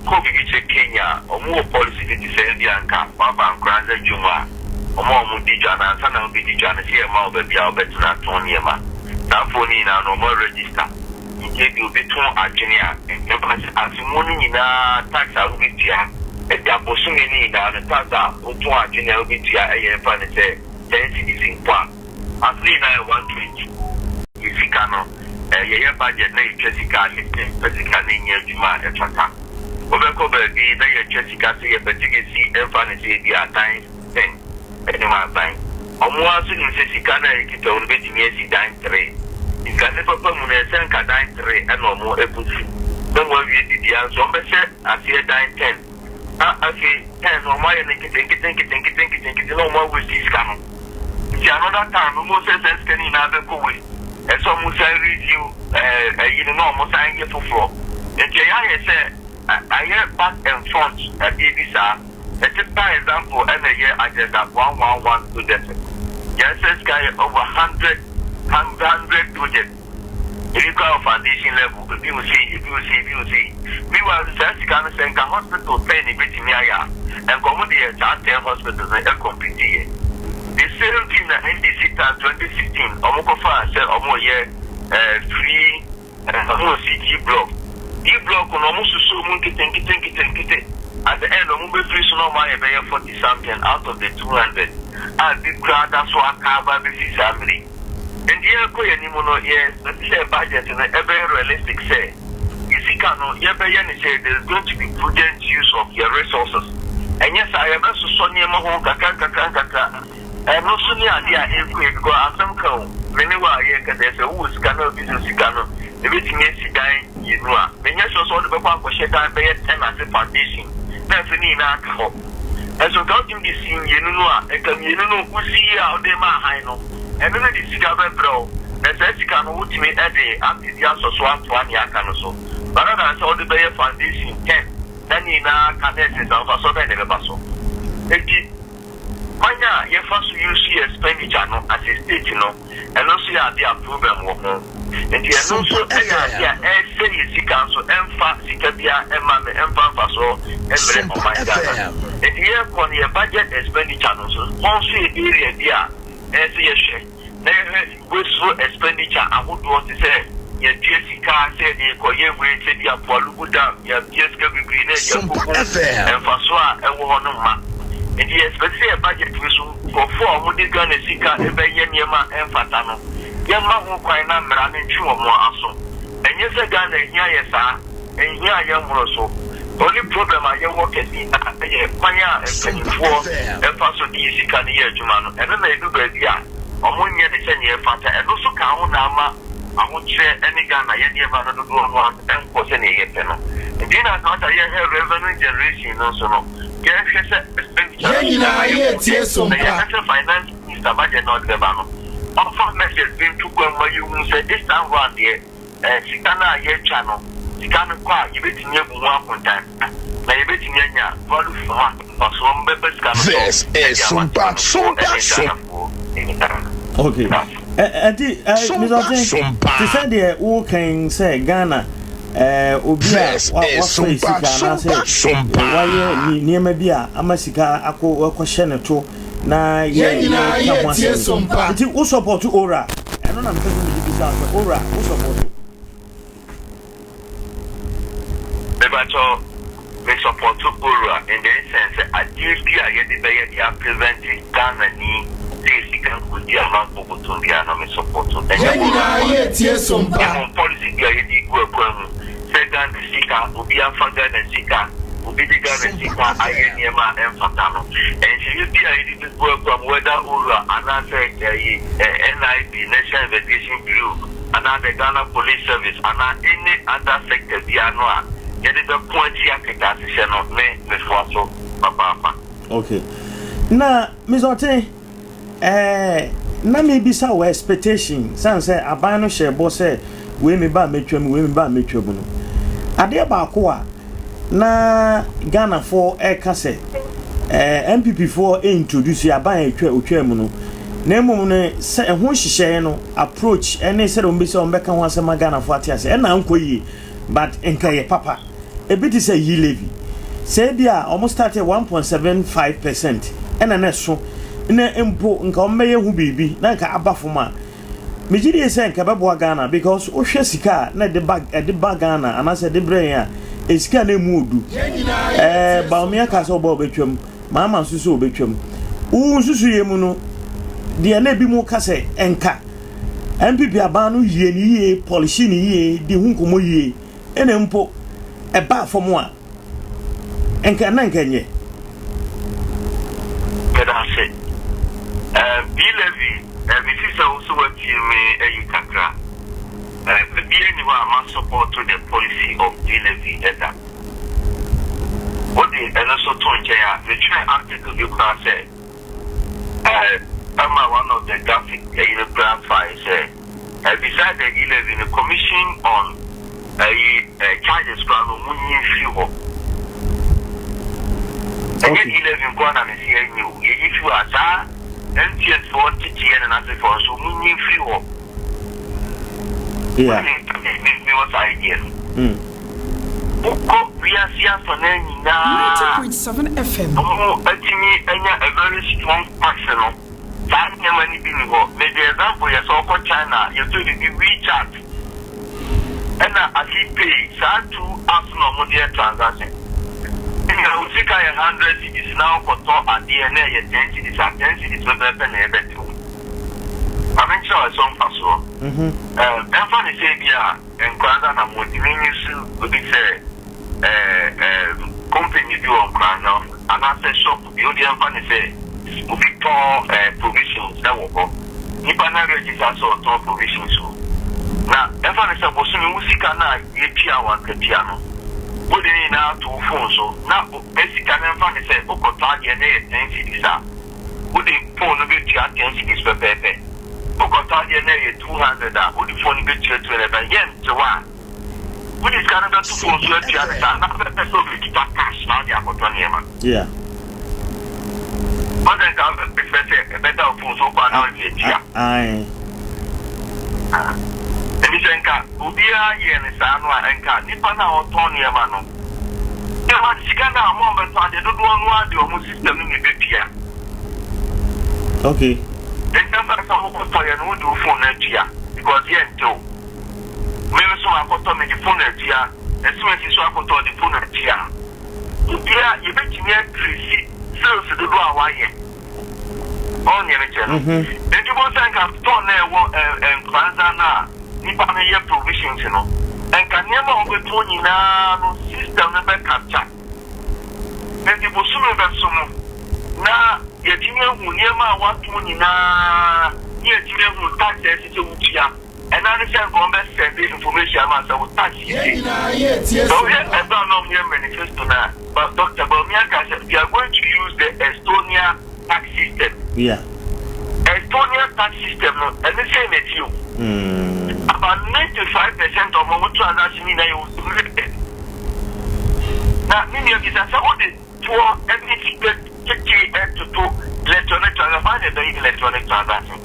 Wokɔ biribi kyerɛ Kenya a, wɔn wɔ policy bi te sɛ ebia nka woaba Nkoranza dwom a, wɔn a wɔdi dwa no, ansa na wobɛdi dwa no, sɛ yɛma wo baabi a wobɛtena atɔn nneɛma. Saa foɔ no nyinaa no, wɔn aregister. Nti ebia obi tɔn adwene a, mfa no sɛ afe mu no nyinaa tax a wobɛtua, ɛda bosome no nyinaa no, tax a wotɔn adwene a wobɛtua yɛ mfa no sɛ 10 cedis mpo a, afe no nyinaa yɛ 120. Yɛ sika no, yɛyɛ budget na yɛtwa sika a, yɛmfa sika no nyɛ adwuma a ɛfata. Wobɛkɔ baabi na yɛtwa sika sɛ yɛpɛ sɛ yɛsi mfa no sɛ ebia dan 10 ɛne hɔ aban. Ɔmo ara nso nim sɛ sika no a yɛkita wo no bɛtumi asi dan three. Nka ne papa mu no, ɛsɛ nka dan three ɛna ɔmo ɛkɔsi na ɔmo awie biribiara nso ɔmo bɛhyɛ aseɛ dan 10, na afei 10 no ɔmo ayɛ no nkete nkete nkete nkete nkete nkete na ɔmo awaste sika no. Nti another time no, ɔmo sɛ sɛ sika no nyinaa bɛkɔ waste, ɛsɛ ɔmo san review ɛyi no na ɔmo san yɛ foforɔ. Nti ɛyɛ ayɛ sɛ ayɛ back and front adeɛ bi saa. A typical example ɛna ɛyɛ Agenda 111 project no. Yɛn sɛ sika yɛ over hundred hundred project, ebi kora wɔ foundation level, ebi wɔ sei, ebi wɔ sei, ebi wɔ sei. Meanwhile, saa sika no, sɛ nka hospital 10 ebetumi ayɛ a, nka ɔmo de yɛ saa 10 hospitals no ɛcomplete yɛ. The same thing na NDC time 2016, ɔmo kɔfa sɛ ɔmo yɛ free ɔmo wɔ si D block. D block no, ɔmo soso mu nkete nkete nkete nkete. At the end, ɔmo bɛfiri so na ɔmo ayɛ bɛyɛ 40 something out of the 200 a bi koraa da so aka aba bɛsi saa mmiri. Nti yɛkɔ yɛn anim no, yɛ expect sɛ budget no ɛbɛyɛ realistic, sɛ yɛ sika no yɛbɛyɛ ne sɛ there is going to be prudent use of your resources. Ɛnyɛ saa, yɛbɛsosɔ nneɛma ho nkakra nkakra nkakra. Ɛno nso ne adeɛ a ɛkɔ yɛ, because asɛm ka o, me ne wo a yɛkasa sɛ wowɔ sika na obi so sika no ebɛtumi asi dan mmienu a, menyɛ sure sɛ wode bɛkɔ akɔhyɛ dan bɛyɛ 10 ase foundation na afei ne nyinaa ka hɔ. Ɛso nka wotumi de si mmienu no a, nka mmienu no wosi yi a wode ma ahan no, ɛno no de sika bɛbrɛ wo, na saa sika no wotumi de apɛ bi asɔ so atoa nea aka no so, rather than sɛ wode bɛyɛ foundation 10 na ne nyinaa ka na ɛsɛ sɛ mfasoɔ bɛn na ɛbɛba so. Enti kwan a yɛfa so use yɛ expenditure no as a state no, ɛno nso yɛ ade a problem wɔ ho. Nti ɛno nso yɛ ade a ɛsɛ yɛ sika nso ɛmfa sika bia ɛma me ɛmfa mfasoɔ ɛmmerɛ ɔman Ghana. Nti yɛkɔ no, yɛ budget expenditure no nso hɔ nso yɛ area bi a ɛsɛ yɛhwɛ na yɛhwɛ wasteful expenditure ahodoɔ, te sɛ yɛtua sika sɛ yɛde kɔyɛ wei, sɛ bi a Pwalugu Dam, yɛtua sika bebree na yɛde akoko mfasoɔ a ɛwɔ hɔ no mma. Nti yɛ expect sɛ yɛ budget bi so, nkurɔfoɔ a wɔde Ghana sika ɛbɛyɛ nneɛma ɛmfata no, yɛmma ho kwan na mmara no ntwe wɔn aso. Ɛnyɛ sɛ Ghana ehia yɛ saa, nhia yɛ mmoro so. Only problem a yɛwɔ kɛse na ɛyɛ kwan a mpanimfoɔ ɛfa so de yɛ sika no yɛ adwuma no. Ɛno na edu baabi a wɔn nyɛ ne sɛnea ɛfata. Ɛno nso ka ho na ama ahokyerɛ ne Ghana yɛ nneɛma no dodoɔ no a ɛnkɔ sɛnea yɛpɛ no. Nti na sɛ yɛhwɛ revenue generation no nso no, yɛhwɛ sɛ expenditure Yɛn nyinaa yɛtie so na mpa. Yɛhwɛ sɛ finance minister budget na ɔde bɛba no, ɔmfa measures bi nto kwan ma yɛhu sɛ this time round deɛ, sika no a yɛatwa no, sika no kɔ a, yɛbɛtumi abu ho akontan na yɛbɛtumi anya value for money, mfasoɔ mbɛbɛ sika no so. This is Sompa, Sompa, Sompa. Okay, ɛnti Mr. Ɔten, te sɛ deɛ wokan sɛ Ghana obi a This is wafa Sompa, sika anaasɛ Sompa, Sompa. wayɛ nneɛma bi a ama sika akɔ akɔhyɛ ne to na yɛ Yɛn nyinaa yɛka ho yɛtie asɛm. Sompa. Nti wo support ORAL? Ɛno na mepɛ sɛ mede bisa wo sɛ ORAL, wo support? Mebatɔ, me support ORAL in the sense sɛ adeɛ bi a yɛde bɛyɛ de aprevent Ghana ni sɛ sika nkɔdi amanfo botom biara no, me support. Ɛnyɛ Yɛn nyinaa ORAL. yɛtie Sompa. Mmom policy bi a yɛde gu akwan mu sɛ Ghana sika, obi afa Ghana sika, obi de Ghana sika ayɛ nneɛma a ɛmfata no, nhyehyɛ bi a yɛde gu akwan mu, whether ORAL anaasɛ ɛyi NIB, National Investigation Bureau, anaa the Ghana Police Service, anaa any other sector biara no a yɛde bɛko akyi akɛtɛ no, me mefoa so papaapa. Okay, na Mr. Ɔten, na mebisa wɔ expectation san sɛ aban no hyɛ bɔ sɛ wei mi ba mɛtwa mu, wei mi ba mɛtwa mu no, adeɛ baako a na Ghanafoɔ ɛka sɛ NPP foɔ introduce aban a etwa otwa mu no, na mmom no sɛ ɛho nhyehyɛeɛ no, approach ɛne sɛdeɛ wɔn bɛsi a wɔn bɛka ho asɛm ma Ghanafoɔ ate ase, ɛna nkɔ yie, but nka yɛ papa. Ebi te sɛ E-levy. Sɛ ebi a wɔn start 1.75% ɛna na ɛso na mpo nka wɔn bɛyɛ ho biribi na nka aba fam a, megye die sɛ nka ɛbɛboa Ghana, because wohwɛ sika a na ɛde ba Ghana anaasɛ ɛde brɛ yɛn a, esika na emu odu. Bawumia ka sɛ ɔba ɔbɛtwam, Mahama nso sɛ ɔbɛtwam. Wo nsusu yɛ mu no deɛ, na ebi mu ka sɛ nka NPP aban no yie ne yie, policy ne yie, di ho nkɔmmɔ yie, ɛna mpo ɛbaa fam a nka na nka nyɛ. Meda ase. E-levy, mesi sɛ wo so watie me ayi kakra. Baabi ani hɔ a ma support the policy of e-levy ɛda. Wode ɛno so to nkyɛn a, metwerɛ article bi koraa sɛ ɛma one of the graphic ɛyi no koraa fae sɛ beside the e-levy no, commission on ɛyi charges koraa no, ɔmo nyi mfiri hɔ. Ɛnyɛ e-levy nko ara na mesi ɛnyi o, yɛyi fi hɔ a, saa MTN foɔ nkyekyeɛ ne n'asefoɔ nso, ɔmo nyi mfiri hɔ. Mi wɔ saa idea no. Wokɔ wiase afa no nyinaa, 90.7 FM. ɔmo atumi anya a very strong tax no, saa nneɛma no bi ni hɔ. Mede example yɛ sɛ ɔkɔ China, yɛtɔ bibi WeChat ɛna Alipay, saa two apps na ɔmo de yɛ transaction. Ɛna wo sika yɛ 100 cedis na wokɔtɔ adeɛ na ɛyɛ 10 cedis a, 10 cedis pɛpɛɛpɛ na ɛbɛte wo. Maame, nkyerɛ wɔ ɛsɔ mfasoɔ. Ɛmfa ne sɛ bi a Nkoranza na mo ntumi nyi so obi sɛ ɛɛ ɛɛ company bi wɔ Nkoranza anaasɛ shop bi o deɛ, ɛmfa ne sɛ obi tɔn provisions ɛwɔ hɔ, nipa na register sɛ ɔtɔn provisions o, na ɛmfa ne sɛ bosome wo sika no a yɛtua wɔ akatua no, wode ne nyinaa to wo phone so na sika no, ɛmfa ne sɛ wokɔtɔ adeɛ na ɛyɛ 10 cedis a, wode phone no bɛtua 10 cedis pɛpɛɛpɛ. Wokɔtɔ adeɛ na ɛyɛ 200 a, wode phone no bɛtua 200. Bɛ yɛ ntew a, wode sika no bɛto phone so atua no saa na wobɛpɛ sɛ wobɛkita cash na wode akɔtɔ nneɛma. Ɔsɛ nka wobɛpɛ sɛ ɛbɛda wo phone so, wokɔ a na wode atua. Ebi sɛ nka obiara yɛ ne saa no a, nka nipa no a ɔtɔn nneɛma no, nneɛma sika no a ɔmo a ɔbɛtɔ adeɛ dodoɔ no ara de ɔmo system no na ɛbɛtua. Nti ɛmfa sɛ wokɔtɔ yɛ no, wode wo phone no atua because yɛ ntew. Me nso akɔtɔ, mede phone atua, ɛsomasi so akɔtɔ, ɔde phone atua. Obiara yɛbɛtumi atrace sales dodoɔ a wayɛ. Ɔn neɛ mekyerɛ no? Nti bo sɛ nka store na ɛwɔ Nkoranza no a nipa no yɛ provisions no, nka nneɛma a wɔbɛtɔn nyinaa no, system no bɛ capture. Nti bosome bɛso mu na yɛtumi ahu nneɛma a watɔn nyinaa ne yɛtumi ahu tax a ɛsɛ sɛ wotua. Ɛna ne sɛ nka wɔn bɛ send information ama sɛ wo tax yi Yɛn nyinaa yɛ tie sɛ so wohwɛ pa. ɛberɛ a na ɔmo yɛ manifesto no a, but Dr. Bawumia ka sɛ we are going to use the Estonia tax system. Estonia tax system no, ɛne sɛ na ɛti o. About 95% of ɔmo transaction nyinaa yɛ automated. Na ne nua bisa sɛ wode toɔ ɛne sika keke ɛtoto electronic transaction, hwan na ɛbɛyɛ electronic transaction?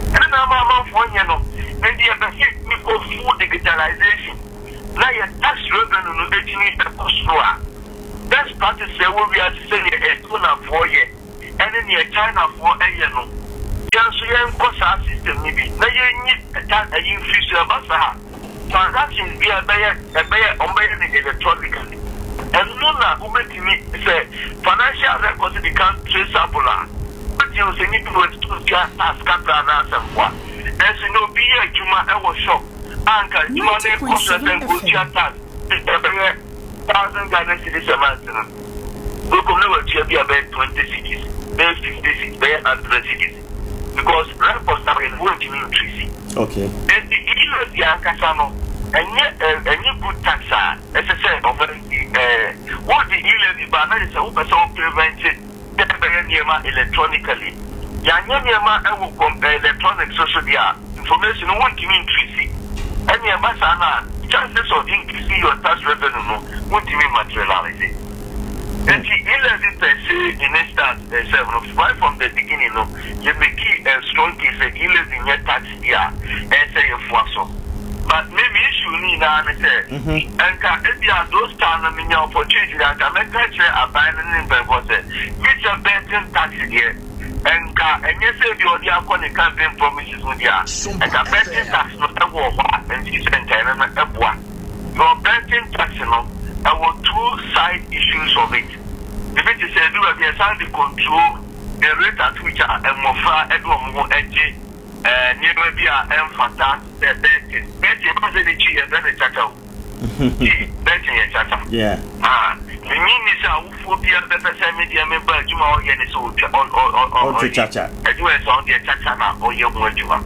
Ɛne na ama amanfoɔ nyɛ no. Nti yɛpɛ sɛ yɛtumi kɔ full digitalization na yɛ tax revenue no ɛtumi ɛkɔ soro a, best practice ɛwɔ wiase, sɛdeɛ Estoniafoɔ yɛ ɛne neɛ Chinafoɔ ɛyɛ no, yɛn nso yɛnkɔ saa system no bi na yɛnyi ɛta ɛyi mfiri so. Ɛba saa, transactions bi a ɛbɛyɛ ɔmo bɛyɛ no electronically, ɛno na wobɛtumi sɛ financial records become traceable a, wobɛtumi sɛ nipa wɔ tua tax kakra na asɛmboa. Ɛnso na obi yɛ adwuma ɛwɔ shop a, nka adwuma no kɔ so sɛ nka otua tax ɛbɛyɛ 1,000 Ghana cedis a month no, wokom na watua bi a bɛyɛ 20 cedis, bɛyɛ 50 cedis, bɛyɛ 100 cedis, because records na wɔyɛ no, wɔntumi ntrace. Nti e-levy ankasa no, ɛnyɛ good tax a ɛsɛ sɛ ɔmo wodi e-levy ba na yɛ sɛ wopɛ sɛ wo prevent sɛ ɛbɛyɛ nneɛma electronically. Yɛanyɛ nneɛma ɛwɔ com electronic so so deɛ a, information no wontumi ntrace. Ɛne ɛba saa no a, chances of increasing your tax revenue no wontumi materialize. Nti e-levy per se in its start itself no, right from the beginning no, yɛ make a strong case sɛ e-levy nyɛ tax bi a ɛsɛ yɛfoa so. But maybe issue issue no nyinaa ne sɛ, nka ebia those time no menya opportunity a, nka mɛka akyerɛ aban no ne mpanyinfoɔ sɛ, gye sɛ betting tax deɛ, nka ɛnyɛ sɛ ebia ɔde akɔ ne campaign promises mu deɛ a, nka betting tax no ɛwɔ hɔ a, nti sɛ nka ɛno no ɛboa. Because betting tax no, ɛwɔ two side issues of it. Ebi te sɛ edu baabi a ɛsan de control the rate at which a mmɔfra de wɔn ho gye nneɛma bi a ɛmfata te sɛ betting. Betting, ɛba sɛ ne Twi yɛfrɛ no kyakya o. Twi, betting yɛ kyakya. Ah, minnye nni sɛ awofoɔ biara bɛpɛ sɛ me deɛ me ba adwuma a ɔyɛ ne sɛ ɔtwa ɔ ɔ ɔ ɔ Ɔtwe kyakya. Adwuma yɛ sɛ ɔno deɛ kyakya na ɔyɛ ho adwuma.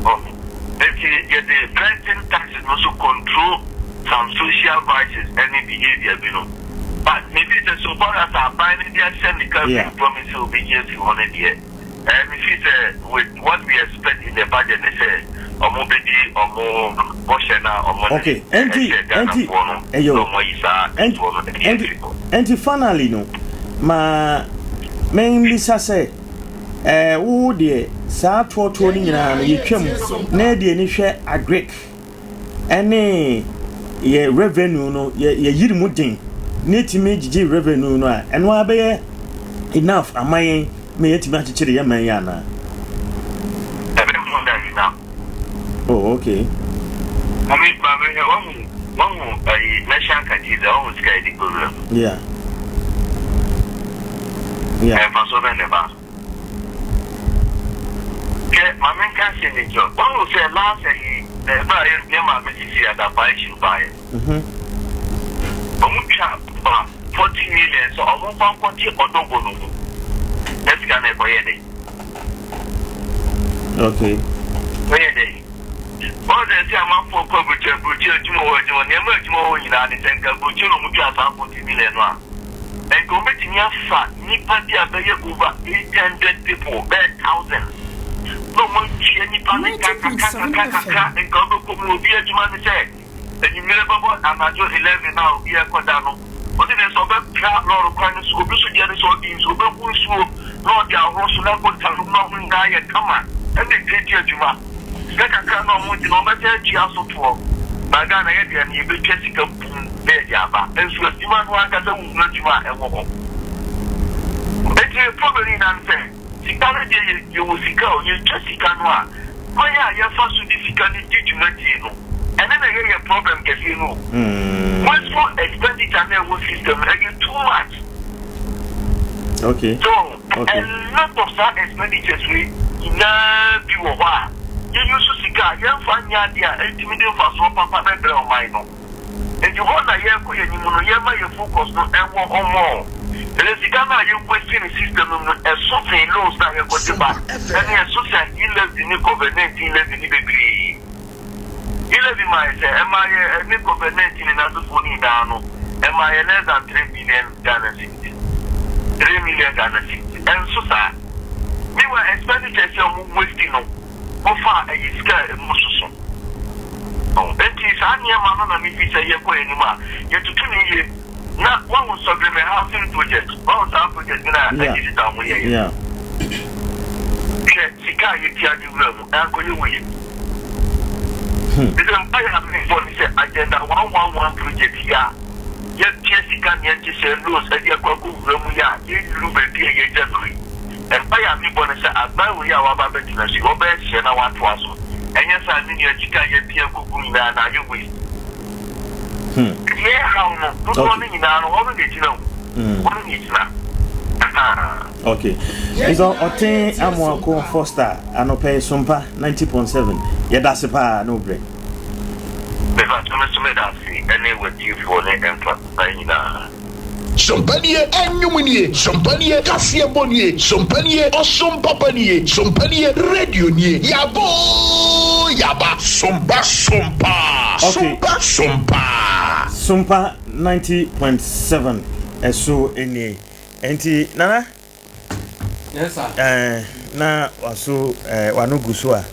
Ɔho. Enti yɛde betting taxes no nso control some social vices ne behaviour bi no. But me feel sɛ so far as aban no de ahyɛ ne campaign promise sɛ obegye afi hɔ no deɛ, eh, me feel sɛ with what we expect in the budget ne sɛ ɔmo bedi ɔmo bɔhyɛ no a ɔmo de Okay, enti, ɛhyɛ enti, Ghanafoɔ no ɛyɛ sɛ o. ɔmo ayi saa Enti, ɛtoɔ no de enti, afiri hɔ. enti finally no, ma membisa sɛ, eh, wo deɛ saa toɔtoɔ no nyinaa no yɛtwam na yɛde ani hwɛ agric ɛne yɛ revenue no yɛ yɛyiri mu den na yɛtumi gyegye revenue no a, ɛno ara bɛyɛ enough ama yɛn ma yɛatumi akyekyere yɛn man yi anaa? Ɛbɛyɛ more than enough. Oh, okay. Mami, maame hwɛ, wahu, wahu ayi, National Cathedral, wahu sika yɛde kɔ wura mu. Yeah. Ɛmfa so bɛn ne ba. Hwɛ, ma menka asɛm bi nkyerɛ wo. Woahu sɛ last ayi, ɛberɛ a yɛn maame Sisi Adapaa issue baeɛ no, wɔn twa ba 40 million sɛ wɔn mfa nkɔte Ɔdɔgo no ho. Saa sika no ɛkɔyɛɛ dɛn? Okay. Ɛkɔyɛɛ dɛn? Wɔn sɛ sɛ amanfoɔ kɔ aburokyire, aburokyire adwuma wɔ adwuma, nneɛma adwuma wɔ nyinaa ne sɛ nka aburokyire na wɔn twa saa 40 million no a, nka wɔbɛtumi afa nnipa bi a bɛyɛ over 800 people, bɛyɛ thousands, na wɔatua nnipa no ka kakra kakra kakra, nka wobɛkɔ mu obi adwuma ne sɛ anwummerɛ bɛbɔ anadwo 11 a obi ɛkɔda no, ɔne deɛ sɛ ɔbɛpra lɔɔre kwan no so, obi nso deɛ ne sɛ ɔde nsuo, ɔbɛhu nsuo na ɔde ahoro so na kɔnta no mu na ɔho nyinaa ayɛ kama, ɛna ɛtumi adwuma. Sika kakra na ɔmo gye no ɔmo bɛsan atua so toɔ. But Ghana yɛ deɛ no yɛbɛtwa sika pum na yɛde aba. Nso adwuma no ankasa wohunu adwuma a ɛwɔ hɔ. Nti yɛ problem no nyinaa ne sɛ sika no deɛ yɛ yɛwɔ sika o, yɛtwa sika no a kwan a yɛfa so de sika no di dwumadie no ɛno na ɛyɛ yɛ problem kɛseɛ no o. Wasteful expenditure no a ɛwɔ system no ɛyɛ too much. Okay. So. Okay. A lot of saa expenditures wei nyinaa bi wɔ hɔ a yɛ use sika a yɛnfa nyɛ adeɛ a ɛtumi de mfasoɔ papa bɛbrɛ ɔman no. Nti hɔ na yɛrekɔ yɛn anim no yɛma yɛ focus no ɛwɔ hɔ more. Ɛsɛ sika no a yɛ waste no system no mu no ɛso sen loans no a yɛkɔgye ba ɛne ɛso sen e-levy ne covid 19 levy ne bebree. E-levy maa yɛ sɛ ɛmaa yɛ ɛne covid 19 ne n'asefoɔ no nyinaa no ɛmaa yɛ less than 3 billion Ghana cedis. 3 million Ghana cedis. Ɛnso saa. Meanwhile expenditures a wɔn waste no wofa a ɛyɛ sika a ɛmu soso. Enti saa nneɛma no na mefi sɛ yɛkɔ anim a yɛtoto no yie na wahu Sɔdweme housing project, wahu saa project no a ɛgye sika a wɔyɛeɛ. Hwɛ sika a yɛtua de wura mu ɛankɔyɛ waste. Ɛsɛ mpaeɛ a mebɔ ne sɛ agenda 111 project yi a yɛatua sika ne yɛnhyehyɛɛ loans de akɔ akɔwura mu yi a yɛnnuru baabi a yɛagya duru yi. Mpaeɛ a mebɔ ne sɛ aban wei a waba abɛtena so yi, wɔbɛhyɛ na wɔatoa so. Ɛnyɛ saa a me nua, sika a yɛapia akɔgu nyinaa no ayɛ waste. Deɛ ɛhaw no, dodoɔ no nyinaa no, hɔ no na ɛgyina o. Hɔ no na ɛgyina. Ahaa. Okay. Nso ɔte Amoako Foster anɔpɛ yi Sompa 90.7. Yɛda ase paa ne wo brɛ. Mepakyɛ me nso meda ase ɛne w'atiefoɔ ne mframa nyinaa. Sompa nie, ɛnwom nie, Sompa nie, kaseɛbɔ nie, Sompa nie, ɔsom papa nie, Sompa nie, radio nie, Yɛaba oo, yɛaba. Sompa sompa, Okay. sompa sompa. Sompa 90.7 ɛso nie. Enti Nana. Yes sir. Ɛɛ na waso ɛɛ wano gu so a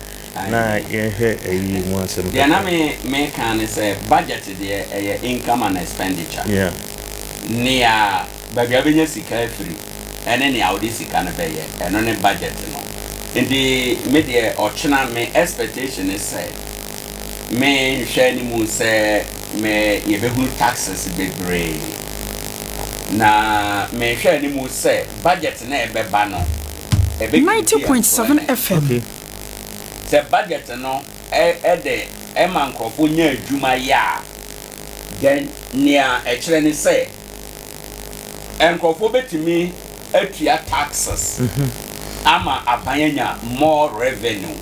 na yɛhwɛ ɛyi mu asɛm. Deɛ na me me ka ne sɛ budget deɛ ɛyɛ income and expenditure. Yeah. Nea baabi a wobɛnya sika afiri ɛne nea wode sika no bɛyɛ ɛno ne budget no. Nti me deɛ ɔkyena me expectation ne sɛ. Me nhwɛ anim sɛ me yɛbɛhunu taxes bebree. Na me nhwɛ anim sɛ budget no a ɛbɛba no ɛbɛ create 90.7 employment. FM. Okay. Sɛ budget no ɛde ɛma nkurɔfoɔ nya adwuma yɛ a, then nea ɛkyerɛ ne sɛ nkurɔfoɔ bɛtumi atua taxes ama aban anya more revenue.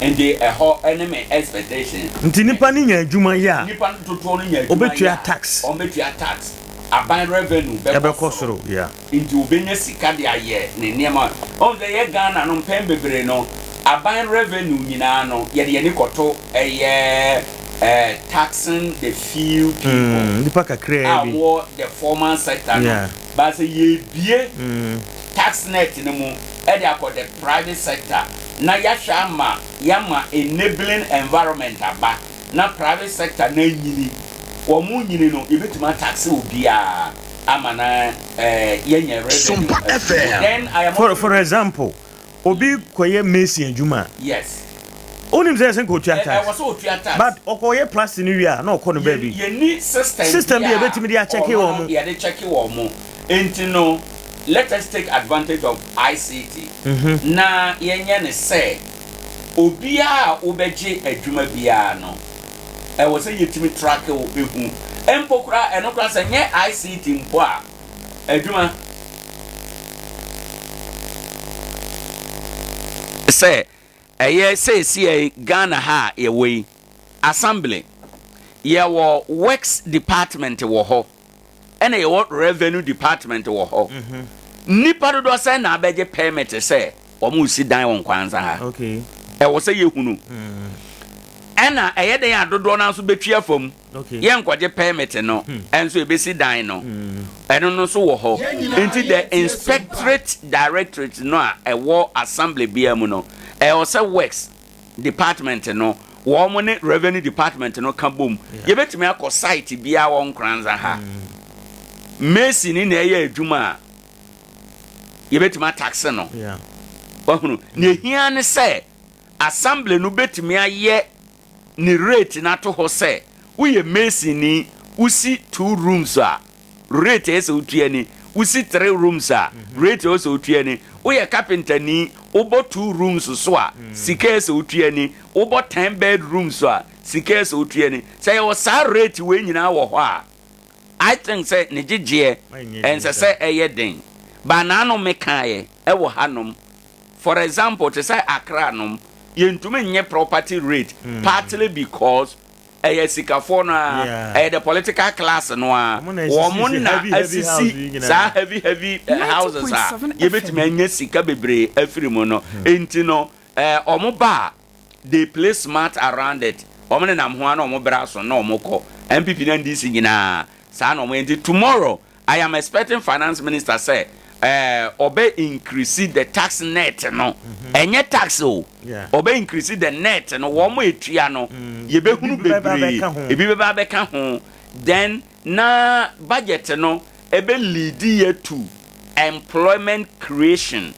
Nti ɛhɔ ɛne me expectation. Nti nipa no nya adwuma yɛ a. Nipa no dodoɔ no nya adwuma yɛ a. Ɔbɛtua tax. Wɔbɛtua tax. Aban revenue bɛkɔ Ɛbɛkɔ soro, yeah. Nti ɔbɛnya sika de ayɛ ne nneɛma. Woahu sɛ yɛ Ghana no mpɛn bebree no aban revenue nyinaa no yɛde yɛn ani kɔto ɛyɛ eh, taxing the few people. Nipa kakraa a bi. wɔwɔ the formal sector no. Yeah. But sɛ yɛbue tax net no mu de akɔ the private sector na yɛahwɛ ama yɛama enabling environment aba na private sector no anyini, wɔn nyini no yɛbɛtumi ataxe obiara ama na eh, yɛanya revenue Sompa afiri mu. FM. Then I am For also for example, obi kɔyɛ mason adwuma a, Yes. wonim sɛ ɛsɛ nka otua Ɛ tax. ɛwɔ sɛ otua tax. But ɔkɔyɛ plastic no wie a na ɔkɔ no Yɛ baabi. yɛnni system System bi bi a a yɛbɛtumi de akyɛke ɔno wɔn no mo. yɛde kyɛke wɔn mo. Nti no let us take advantage of ICT na yɛnyɛ no sɛ obiara a wobɛgye adwuma biara no ɛwɔ sɛ yɛtumi track wo hu. Mpo koraa ɛno koraa sɛ nyɛ ICT mpo a adwuma. Sɛ ɛyɛ seesei Ghana ha a yɛwɔ yi, assembly, yɛwɔ works department wɔ hɔ, ɛna yɛwɔ revenue department wɔ hɔ. Nnipa dodoɔ sɛn na abɛgye permit sɛ wɔn resi dan wɔ Nkwanza ha? Ɛwɔ sɛ yɛhunu. Ɛna ɛyɛ dɛn a dodoɔ no ara nso bɛtwi afa mu? Yɛnkɔgye permit no nso yɛbɛsi dan no. Ɛno no nso wɔ hɔ. Nti the inspectorate directorate no a ɛwɔ assembly biara mu no, ɛwɔ sɛ works department no, wɔn ne revenue department no ka bom. Yɛbɛtumi akɔ site biara wɔ Nkoranza ha. Mason na ɛyɛ adwuma a, yɛbɛtumi ataxe no. Wahunu? Nea ɛhia ne sɛ assembly no bɛtumi ayɛ ne rate no ato hɔ sɛ woyɛ mason ni, wosi two rooms a, rate a ɛsɛ sɛ wotua ni, wosi three rooms a, rate a ɛsɛ sɛ wotua ni, woyɛ carpenter ni, wobɔ two rooms so a, sika a ɛsɛ sɛ wotua ni, wobɔ ten bedrooms a, sika a ɛsɛ sɛ wotua ni. Sɛ yɛwɔ saa rate wei nyinaa wɔ hɔ a, I think sɛ ne gyegyeɛ ɛnsɛ sɛ ɛyɛ den. But naano mekaeɛ ɛwɔ hanom, for example te sɛ Accra nom, yɛntumi nyɛ property rate partly because ɛyɛ asikafoɔ no ara, ɛyɛ the political class no ara, wɔn na asisi saa heavy heavy houses a yɛbɛtumi anya sika bebree afiri mu no. Nti no wɔn ba a, they play smart around it, wɔn nenam ho ara na wɔn brɛ aso na wɔn kɔ. NPP ne NDC nyinaa saa na wɔn yɛ. Nti tomorrow I am expecting finance minister sɛ eh, ɔbɛ increase the tax net no. Ɛnyɛ tax o. Ɔbɛ increase the net no, wɔn a etua no, yɛbɛhunu bebree, ebi bɛba abɛka ho. Then na budget no ɛbɛ lead yɛ to employment creation.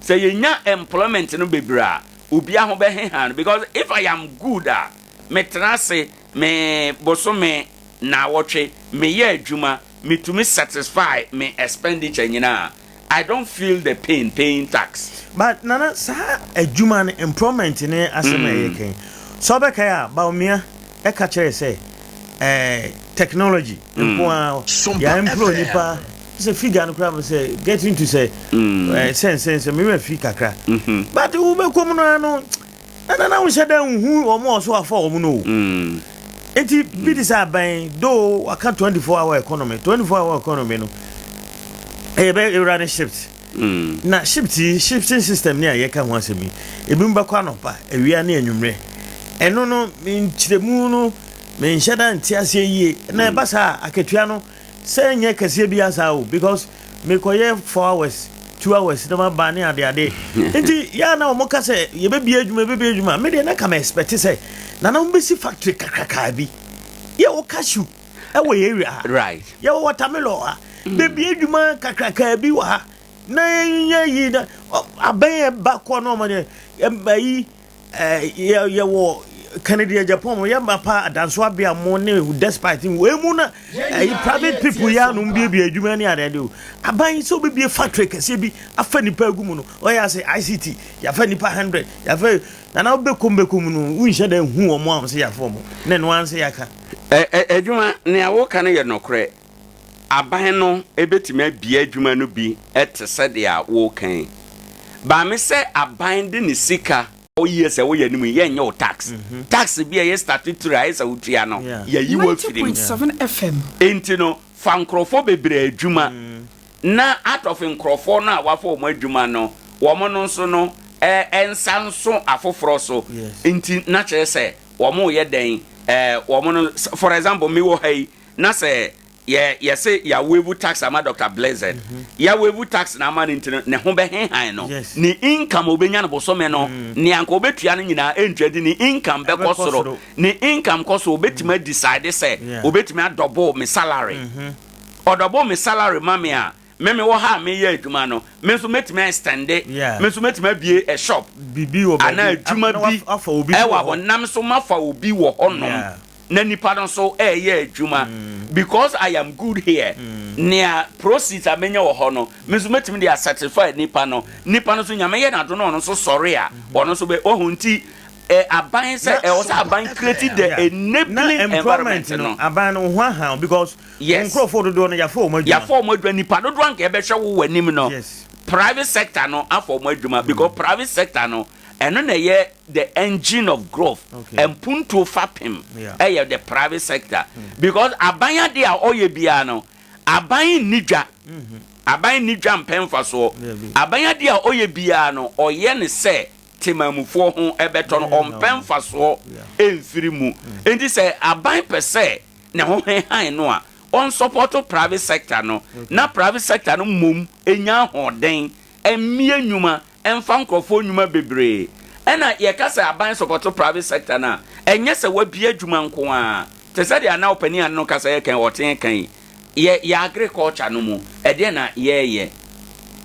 Sɛ yɛnya employment no bebree a, obiara ho bɛheha no because if I am good a, metena ase me bosome naawɔtwe meyɛ adwuma metumi satisfy me expenditure nyinaa a, I don't feel the pain paying tax. But Nana saa adwuma no employment ne asɛm a yɛka yi sɛ wobɛkae a Bawumia ɛka kyerɛɛ sɛ eh, technology nko ara yɛ employ nipa sɛ figure no koraa sɛ getting to sɛ eh, sɛn sɛn sɛ me werɛ fi kakra but wobɛkɔ mu no ara no Nana na wonhyɛ da nhu wɔn a ɔso afa wɔn no o. Nti bi te sɛ aban though waka 24 hour economy, 24 hour economy no ɛyɛ bɛ ewura ne shift. Na shift yi shifting system ne a yɛka ho asɛm yi ebinom bɛkɔ anɔpa, awia ne anwummerɛ. Ɛno no nkyerɛmu no menhyɛ da nte aseɛ yie. Na ɛba saa a akatua no Sɛ ɛnyɛ kɛseɛ biara saa o because mekɔyɛ 4 hours, 2 hours na maba ne ade ade nti yɛ a na wɔn ka sɛ yɛbɛbie adwuma, yɛbɛbie adwuma. Me deɛ na ka me expect sɛ nana wɔn bɛsi factory kakrakaa bi. Yɛwɔ cashew ɛwɔ yɛ area ha. Yɛwɔ watermelon ha. Bɛbie adwuma kakrakaa bi wɔ ha na yɛnyɛ yi na abɛn ɛba kɔ na wɔn deɛ ɛyi yɛwɔ. Kennedy Agyapong mo yɛ mapa adanso abea mo ne despite wei mu na ɛyi private people yɛ anom biebie adwuma ne adeade o. Aban sɛ obebie factory kɛseɛ bi afa nipa agu mu no ɔyɛ ase ICT yɛafa nipa 100 yɛafa nana wobɛkom bɛkom no wonhyɛ da nhu wɔn a wɔn sɛ yɛafa wɔn na ɛno ara sɛ yɛaka. Adwuma nea woka no yɛ nɔkorɛ. Aban no bɛtumi abue adwuma no bi te sɛ deɛ woreka yi. But me sɛ aban de ne sika. Years a ɛwɔ yɛn anim yi, yɛnyɛ wo tax. Tax bi a ɛyɛ statutory a ɛyɛ sɛ wotua no, yɛayi wo afiri mu. Enti no, fa nkurɔfoɔ bebree adwuma na out of nkurɔfoɔ no a woafa wɔn adwuma no, wɔn no nso no nsa nso afoforɔ so. Nti na kyerɛ sɛ wɔreyɛ dɛn? Wɔn no, for example, mewɔ ha yi, na sɛ yɛ yɛse yɛ waive tax ama Doctor Blizzard, yɛ waive tax na ama no nti no ne ho bɛhehan no, ne income a obenya no bosome no, nea anka obetua no nyinaa ɛntua nti ne income bɛkɔ soro, ne income kɔ soro obetumi a decide sɛ obetumi a double me salary, ɔdouble me salary ma me a, me mewɔ ha a meyɛ adwuma no, me nso mɛtumi a extende, me nso mɛtumi abue a shop anaa adwuma bi ɛwɔ hɔ, na me nso mafa obi wɔ hɔnom na nipa no nso ɛreyɛ adwuma because I am good here, nea proceeds a menya wɔ hɔ no, me nso mɛtumi de a satisfy nipa no, nipa no nso Nyame yɛ n'adom na ɔno nso sɔre a, ɔno nso bɛ, wahu nti aban sɛ ɛwɔ sɛ aban create the enabling environment no. Aban no ho ahan because Yes. Wo nkurɔfoɔ dodoɔ no, yɛafa wɔn adwuma. Yɛafa wɔn adwuma. Nipa dodoɔ anka yɛbɛhwɛ wo w'anim no, Yes. private sector no afa wɔn adwuma because private sector no, ɛno na ɛyɛ the engine of growth. Okay. Mpuntuo fapem Yeah. ɛyɛ the private sector because aban adeɛ a ɔyɛ biara no, aban nni dwa. Aban nni dwa mpɛ mfasoɔ. Dabi. Aban adeɛ a ɔyɛ biara no, ɔyɛ no sɛ temamufoɔ ho ɛbɛtɔ no, ɔmpɛ mfasoɔ mfiri mu. Enti sɛ aban pɛ sɛ ne ho hehan no a, ɔnsɔpɔto private sector no na private sector no mmom nya ahoɔden mmue nnwuma mfa nkurɔfoɔ nnwuma bebree. Ɛna yɛka sɛ aban sɔpɔto private sector no a, ɛnyɛ sɛ wabue adwuma nko ara. Te sɛ deɛ na ɔpanin a ne no kasa yɛ kan, ɔtee kan yi, yɛ yɛ agriculture no mu, ɛdeɛn na yɛreyɛ?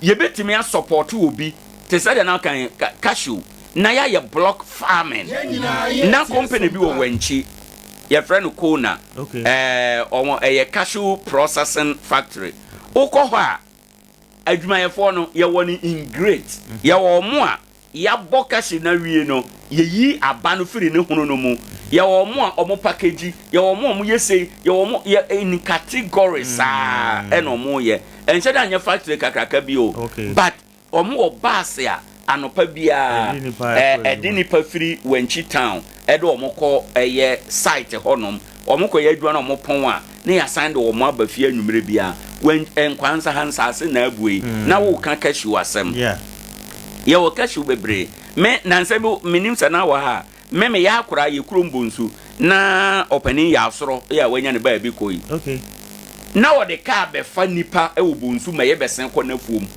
Yɛbɛtumi asɔpɔto obi te sɛ deɛ na ɔka yi, cashew, na yɛayɛ block farming. Na company bi wɔ Wankyi, yɛfrɛ no Kona, ɛɛ wɔn ɛyɛ cashew processing factory. Wokɔ hɔ a, adwumayɛfoɔ no yɛwɔ no in grade. Yɛwɔ wɔn a yɛabɔ cashew no awie no, yɛyi aba no firi ne hono no mu. Yɛwɔ wɔn a wɔn package, yɛwɔ wɔn a wɔyɛ sei, yɛwɔ wɔn yɛ in category saa ɛna wɔyɛ. Ɛnhyɛ da nyɛ factory kakraka bi o, but Wɔn wɔ bus a anɔpa biara ɛde nipa firi Wankyi town ɛde wɔn kɔ ɛyɛ site hɔ nom. Wɔn kɔ yɛ adwuma na wɔn pɔn a na yɛasan de wɔn aba fie anwummerɛ biara. Wan Nkwansa ha nsaase na abue yi na wo ka cashew asɛm. Yɛwɔ cashew bebree. Me nansa bi menim sɛ na wɔ ha a Me meyɛ akora yɛ kurom bonsu na ɔpanin yɛ asorɔ yɛ a wanya ne baabi kɔ yi. Okay. Na ɔde kaa bɛfa nipa wɔ bonsu ma yɛ bɛsen kɔ n'afuom.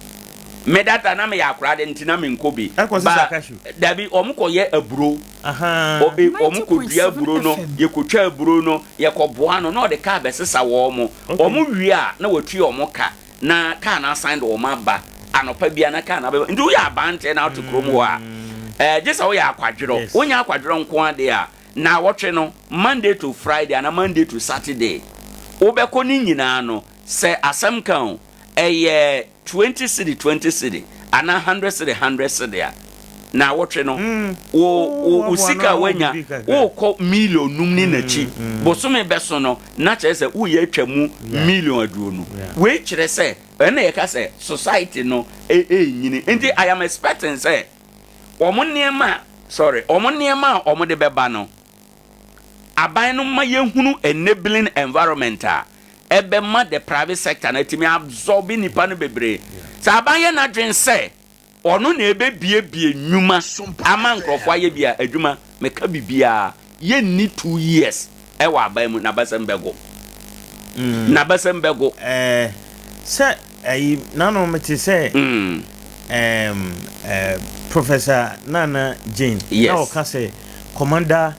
Me data na meyɛ akora de nti na menkɔ bi. Ɛkɔ sisa cashew. Dabi wɔn kɔ yɛ aburo. Ahaa. Wɔn kɔ dua aburo no yɛ kɔ twa aburo no yɛ kɔ boa no na ɔde kaa bɛsesa wɔn. Wɔn wie a na watua wɔn ka. na kaa no asan de wɔn aba anɔpa biara na kaa no abɛba nti woyɛ abanteɛ na wote kurom hɔ a ɛɛ gye sɛ woyɛ akwadworɔ wonyɛ akwadworɔ nko ara deɛ a naawɔtwe no Monday to Friday anaa Monday to Saturday wobɛkɔ ne nyinaa no sɛ asɛm ka o ɛyɛ 20 cedi 20 cedi anaa 100 cedi 100 cedi a naawɔtwe no wo wo wo sika a woanya wokɔ million num ne n'akyi bosome bɛso no na kyerɛ sɛ woyɛ atwa mu million aduonu wei kyerɛ sɛ ɛna yɛka sɛ society no ɛnyini nti I am expecting sɛ wɔn nneɛma sorry wɔn nneɛma a wɔn de bɛba no aban no ma yɛhunu enabling environment a ɛbɛma the private sector no atumi absorb nipa no bebree sɛ aban yɛ n'adwene sɛ Ɔno na ɛbɛbiebie nnwuma ama nkurɔfoɔ ayɛ bi a adwuma meka biribiara yɛnni two years ɛwɔ aban mu n'abasam bɛgo n'abasam bɛgo. Ɛɛ sɛ ɛyi nano mete sɛ ɛɛm ɛɛ Professor Nana Jane na ɔka sɛ Commander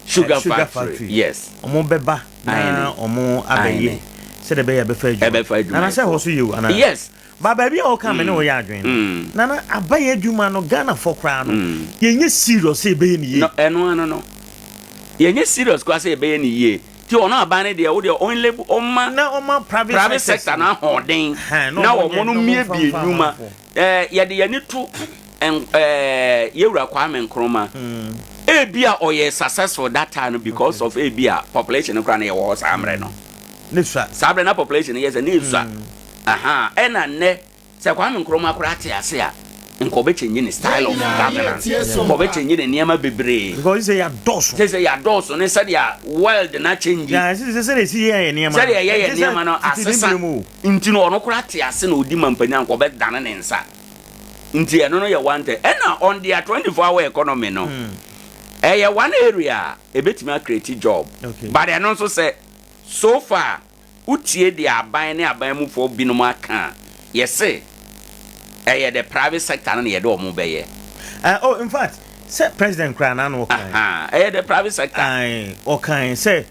Sugar Sugar Factory yes ɔmo bɛba na ɔmo abɛyɛ sɛdeɛ ɛbɛyɛ ɛbɛfa adwuma nana sɛ ɛhɔ so yɛ o anaa yes Ba baabi a woka me ne wo yɛ adwene no nana abayɛ adwuma no Ghana fɔ koraa no yɛnyɛ serious sɛ yɛbɛyɛ no yie. No ɛno ano no. Yɛnyɛ serious koraa sɛ yɛbɛyɛ no yie. Nti ɔno aban no deɛ wo deɛ ɔn label ɔmma Na ɔma private private sectors sector no ahoɔden Ɛhɛn, na na wɔn wɔn nyɛ no na wɔn mmiebie mfa mfa nnwuma. amanfoɔ. Ɛɛ yɛde yɛn ani to ɛn ɛɛ yɛwura Kwame Nkrumah. Ebia ɔyɛ successful that time no because of ebia population no koraa na yɛwɔ hɔ saa mmerɛ no. Ne sua. Saa berɛ na population no yɛ sɛ ne esua. Ahaa ɛna nnɛ Sɛ Kwame Nkrumah koraa te ase a, nka ɔbɛ change ne style of governance, nka ɔbɛ change ne nneɛma bebree. Because sɛ yɛadɔɔso. Sɛ sɛ yɛadɔɔso ne sɛdeɛ world na change. Yeah, sɛ sɛ sɛdeɛ ɛsi yɛ yɛ nneɛma no. Sɛdeɛ yɛyɛ nneɛma no asesa. Nti no ɔno koraa te ase na ɔdi mampanyin a nka ɔbɛ dane ne nsa. Nti ɛno no yɛ one thing. Ɛna on their 24 hour economy no, ɛyɛ one area a ɛbɛtumi a create job. But ɛno nso sɛ so far Wotie deɛ aban ne aban mufoɔ binom aka a, yɛse ɛyɛ the private sector no na yɛde wɔn bɛyɛ. Ah, oh, in fact, sɛ president koraa n'ano ɔkae. Aha, ɛyɛ the private sector. Ae, ɔkae sɛ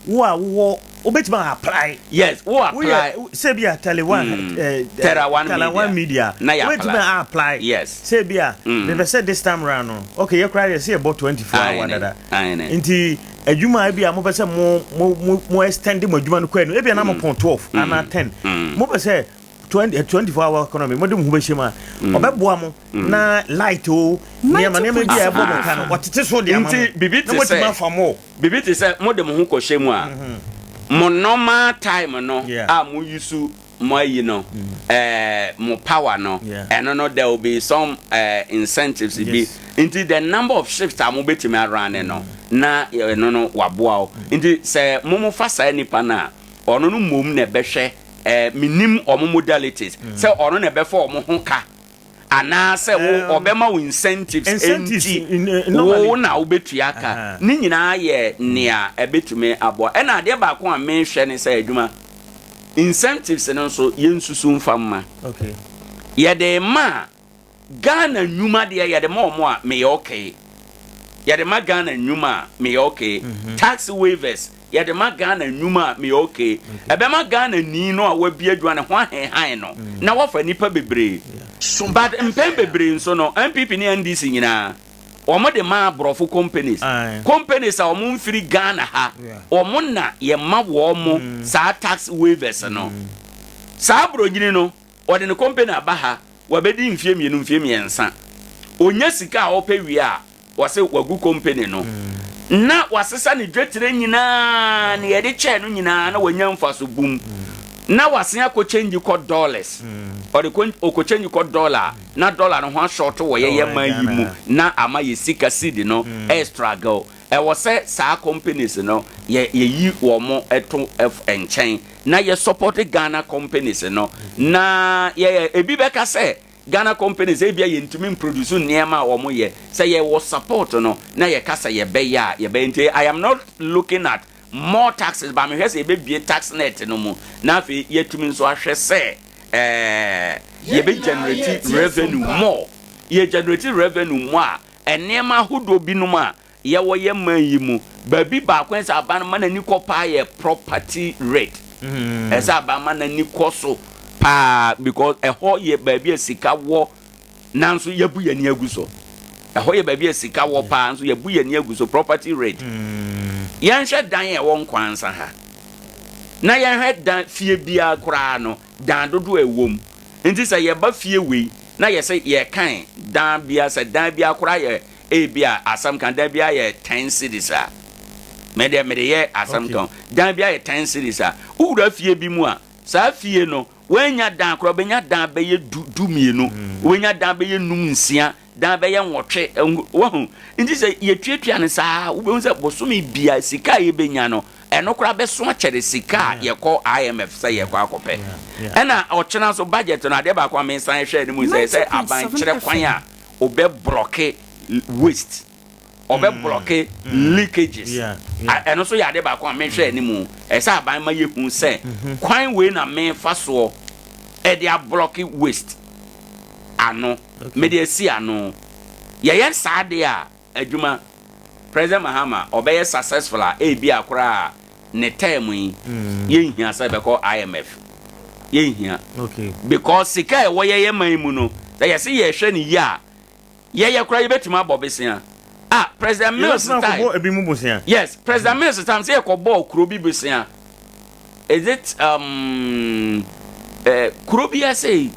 wo a wowɔ wobɛtumi a apply. Yes, wo apply. Woyɛ sɛ bi a Tele One, mm. eh, Terra One Tele One Media. Na yɛ apply. Wobɛtumi a apply. Yes. Sɛ bi a, mm. mepɛ sɛ this time round no, okay, yɛ koraa yɛ sɛ yɛbɔ 24 hour dada. Nti adwuma a ebia mopɛ sɛ mo mo mo mo extend mo adwuma no kɔ anim ebia na mo pɔn 12 mm. anaa 10 mm. mopɛ sɛ 20 24 hour economy mode mo ho bɛhyɛ mu a mm. ɔbɛboa mo na light o nneɛma nneɛma bi a ɛbɔ mo ka no ɔtete so de ama mo na moatumi afa mo biribi te sɛ mode mo ho kɔhyɛ mu a mm-hmm. mo normal time no a mo yusu mo ayi no eh, mo power no ɛno no there will be some eh, incentives bi nti the number of shifts a mo betumi arane no na ɛno no waboa wo nti sɛ mo mo fa saa nipa no a ɔno no mmom na ɛbɛhwɛ eh, menim ɔmo modalities sɛ ɔno na ɛbɛfa ɔmo ho ka Anaasɛ wo ɔbɛma wo incentives enti wo na wobɛtua ka. Ne nyinaa yɛ nea ɛbɛtumi aboa. Ɛna adeɛ baako a mehwɛ ne sɛ adwuma incentives no nso yɛnsusu mfa mma. Yɛde ma a, Ghana nnwuma deɛ yɛde ma wɔn a meyɛ okay. Yɛde ma Ghana nnwuma a meyɛ okay. Tax waivers Yɛde ma Ghana nnwuma a meyɛ okay. Ɛbɛma Ghana ni no a wabue adwuma no ho ahenhan no na wafa nnipa bebree. But mpɛn bebree nso no NPP ne NDC nyinaa wɔn de ma aborɔfo companies. Companies a wɔn mfiri Ghana ha wɔn na yɛma wɔn saa tax waivers no. Saa bronyini no ɔde ne company aba ha wabɛdi mfie mmienu mfie mmiɛnsa. Ɔnya sika a ɔpɛ wie a Wɔse wagu company no na wasesa ne dwetire nyinaa nea yɛde kyɛɛ no nyinaa na wanya mfaso bum na wasen akɔ change kɔ dollars ɔde kɔ ɔkɔ change kɔ dollar na dollar no ho ashort wɔ yɛyɛ man yi mu na ama yɛ sika cedi no ɛyɛ struggle ɛwɔ sɛ saa companies no yɛ yɛyi wɔn ɛto nkyɛn na yɛ support Ghana companies no na yɛyɛ ebi bɛka sɛ Ghana companies ebia yɛntumi mproduce nneɛma a wɔn yɛ, sɛ yɛwɔ support no na yɛka sɛ yɛbɛyɛ a yɛbɛyɛ nti I am not looking at more taxes but mehwɛ sɛ yɛbɛbue tax net no mu na afei yɛatumi nso ahwɛ sɛ ɛɛ yɛbɛ generate revenue more, yɛ generate revenue more a nneɛma ahodoɔ binom a Yɛwɔ yɛn man yi mu, baabi baako a ɛsɛ sɛ aban ma n'ani kɔ paa yɛ property rate. Ɛsɛ sɛ aban ma n'ani kɔ so paa because ɛhɔ yɛ baabi a sika wɔ nanso yɛabu yɛn ani agu so. Ɛhɔ yɛ baabi a sika wɔ paa nso yɛabu yɛn ani agu so, property rate. Yɛnhwɛ dan a ɛwɔ Nkwansa ha na yɛnhwɛ dan fie biara koraa no, dan dodoɔ a ɛwɔ mu. Nti sɛ yɛba fie wei na yɛsɛ yɛkan dan biara sɛ dan biara koraa yɛ Ebia asɛm ka dan biara yɛ ten cedis a, me deɛ mede yɛ asɛm ka dan biara yɛ ten cedis a, wowura fie bi mu a, saa fie no woannya dan koraa wobɛnya dan bɛyɛ du dumienu, wobɛnya dan bɛyɛ num nsia, dan bɛyɛ nwɔtwe, wahu. Nti sɛ yɛtuatua no saa, wobɛhu sɛ bosome biara sika a yɛbɛnya no, ɛno koraa bɛso akyɛre sika a yɛkɔ IMF sɛ yɛkɔ akɔpɛ. Ɛna ɔkyena nso budget no, adeɛ baako a mesan hwɛ anim sɛ sɛ aban kyerɛ kwan a ɔbɛ blɔke waste, ɔbɛ blɔke leakages. Ɛno nso yɛ ade baako a mehwɛ anim. Ɛsɛ aban ma yɛhu sɛ kwan wei na mefa soɔ ɛde ablɔke waste ano, mede asi ano. Yɛyɛ saa deɛ a, adwuma President Mahama ɔbɛyɛ successful a ebia koraa ne term yi yɛnhia sɛ bɛkɔ IMF yɛnhia because sika a ɛwɔ yɛyɛ man mu no sɛ yɛse yɛhwɛ no yie a yɛyɛ koraa yɛbɛtumi abɔ besea. Ah, President Mills Yɛbɛtumi time. akɔbɔ ebi mu bosea. Yes, President Mills time sɛ yɛkɔbɔɔ kuro bi bosea. Is it um, eh, kuro bi ase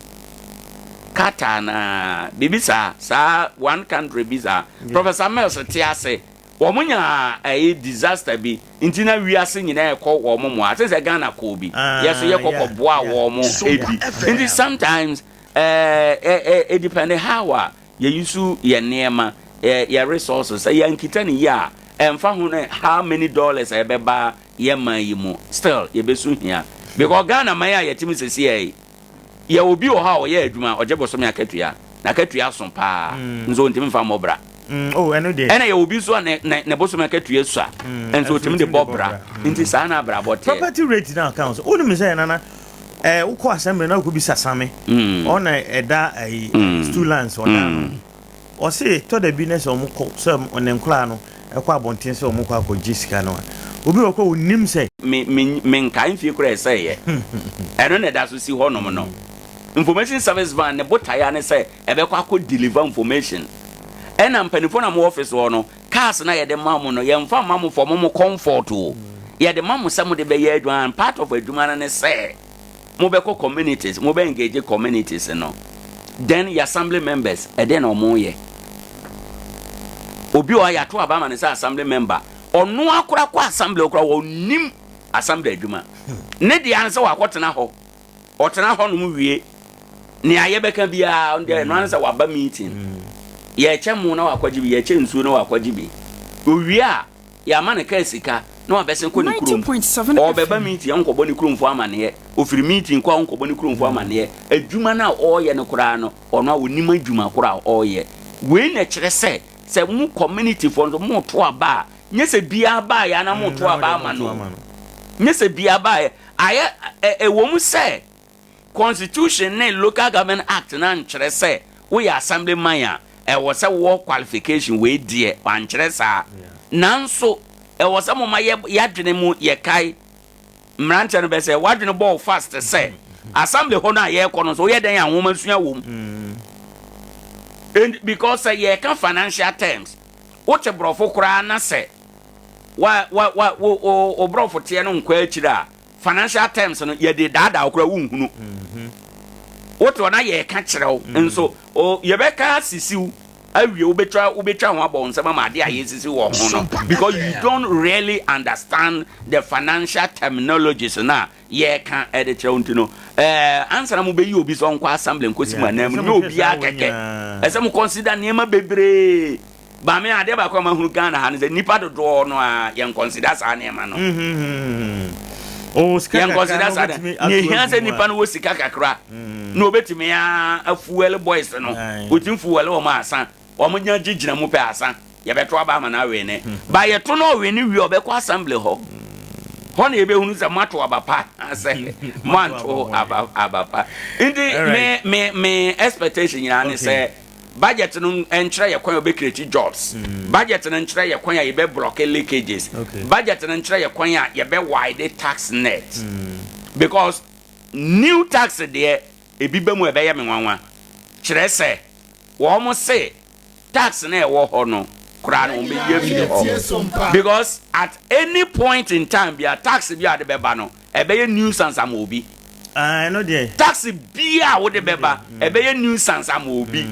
Qatar na biribi saa saa one country bi saa. Professor Mills te ase. Wɔn nya ɛyi disaster bi nti na wiase nyinaa ɛkɔ wɔn mmoa. Ate sɛ Ghana kɔɔ bi. Ah, Yɛ so yɛkɔ kɔboa wɔn ebi. Nti sometimes ɛɛ ɛ ɛ depend how a yɛ use yɛ nneɛma, yɛ resources. Sɛ yɛankita no yie a, ɛmfa ho ne how many dollars a ɛbɛba yɛ man yi mu, still yɛbɛsu hia. Because Ghana man a yɛte mu seesei yi, yɛwɔ obi wɔ hɔ a ɔyɛ adwuma, ɔgye bosome akatua, n'akatua so paa, nso ɔntumi mfa mmɔ bra. Oh, ɛno deɛ. Ɛna yɛwɔ obi nso a ne, ne, ne bosome akatua sua, nso ɔtumi de bɔ bra. Nti saa na abrabɔ teɛ. Property rate na ɔka ho sɛ, wonim sɛ nana, Eh, wokɔ assembly na wokɔbisa Same, ɔna ɛda ayi stool lands ɔda no. Ɔse tɔ da bi na sɛ ɔmo kɔ sɛ ne nkoraa no ɛkɔ abɔnten sɛ ɔmo kɔ akɔgye sika no a, obi wɔ kɔ onim sɛ. Me me menkae mfie koraa ɛsɛeɛ. Ɛno na ɛda so si hɔnom no. Information service van ne botaeɛ ara ne sɛ ɛbɛkɔ akɔ deliver information. Ɛna mpanimfoɔ no a wɔwɔ office hɔ no, Cars no a yɛde ma mo no, yɛmfa mma mo for mo mo comfort o. Yɛde ma mo sɛ mode bɛyɛ adwuma and part of adwuma no ne sɛ mobɛkɔ communities, mobɛ engage communities no. Then yɛ assembly members, ɛdeɛn na wɔyɛ? Obi wɔ hɔ a yɛato aba ama no sɛ assembly member, ɔno ara koraa kɔ assembly hɔ koraa ɔnnim assembly adwuma. Ne deɛ ara ne sɛ wakɔtena hɔ. Ɔtena hɔnom wie, nea yɛbɛka biara, ɔno deɛ ɛno ara ne sɛ waba meeting. Yɛrekyɛ mo na wakɔgye bi, yɛrekyɛ nsuo na wakɔgye bi. Owie a, yɛama no kaa sika na wabɛsen kɔ ne kurom. 90.7 Ɔrebɛba FM. meeting a, ɔnkɔbɔ ne kuromfoɔ amaneɛ. Ɔfiri meeting kɔ a, ɔnkɔbɔ ne kuromfoɔ amaneɛ. Adwuma no a ɔreyɛ no koraa no, ɔno ara ɔnnim adwuma korɔ a ɔreyɛ. Wei na ɛkyerɛ sɛ, sɛ mo communityfoɔ nso moreto aba a, nyɛ sɛ biara baeɛ a na moreto Na aba wode ama moto no o. ama no. Nyɛ sɛ biara baeɛ. Ayɛ ɛ ɛwɔ mu sɛ Constitution ne Local Government Act no ankyerɛ sɛ woyɛ Assembly man a ɛwɔ sɛ wowɔ qualification wei deɛ, wankyerɛ saa. Nanso ɛwɔ sɛ moma yɛ yɛadwene mu yɛkae mmeranteɛ no bɛ sɛ w'adwene bɔ wo fast sɛ Assembly hɔ no a yɛrekɔ no nso woyɛ dɛn a nwoma sua wɔ mu. And because sɛ yɛreka financial terms, wote borɔfo koraa na sɛ wa wa wa wo wo wo borɔfo teɛ no nkɔ akyiri a financial terms no yɛde daadaa wo koraa wonhunu wote hɔ na yɛreka kyerɛ wo nso o yɛbɛka asisiw awie wobɛtwa wobɛtwa ho abɔ wo nsɛm ama adeɛ a yɛsisi wɔ ho no because you don't really understand the financial terminologies na yɛreka de kyerɛ wo nti no, eh, ansa na mobɛyi obi sɛ ɔnkɔ assembly nkɔsi mo ananmu no, nyɛ obiara kɛkɛ. Ɛsɛ mo consider nneɛma bebree. Ba me adeɛ baako a mahunu Ghana ha no sɛ nnipa dodoɔ no a yɛn consider saa nneɛma no. Yɛn consider saa nneɛma. Nea ehia sɛ nipa no wɔ sika kakra na obetumi a fuel boys no, otumi fuel wɔn asa. Wɔn nya gye gyina mu pɛ asa. Yɛbɛto aba ama no awene. Ba yɛto no ɔwene wie a ɔbɛkɔ assembly hɔ. Hɔ na yɛbɛhunu sɛ moato aba pa sɛ moanto aba aba pa. Nti me me me expectation nyinaa ne sɛ budget no nkyerɛ yɛ kwan a wɔbɛ jobs. Budget no nkyerɛ yɛ kwan a yɛbɛ block leakages. Budget no nkyerɛ yɛ kwan a yɛbɛ wide tax net. Because new tax deɛ ebi ba mu a ɛbɛyɛ me nwanwa. Kyerɛ sɛ wɔn se tax na ɛwɔ hɔ no koraa no wɔn bɛyi afiri hɔ because at any point in time bia tax bi a wɔde bɛba no ɛbɛyɛ nuisance ama obi. Ah, ɛno deɛ. Tax bi a wɔde bɛba ɛbɛyɛ nuisance ama obi.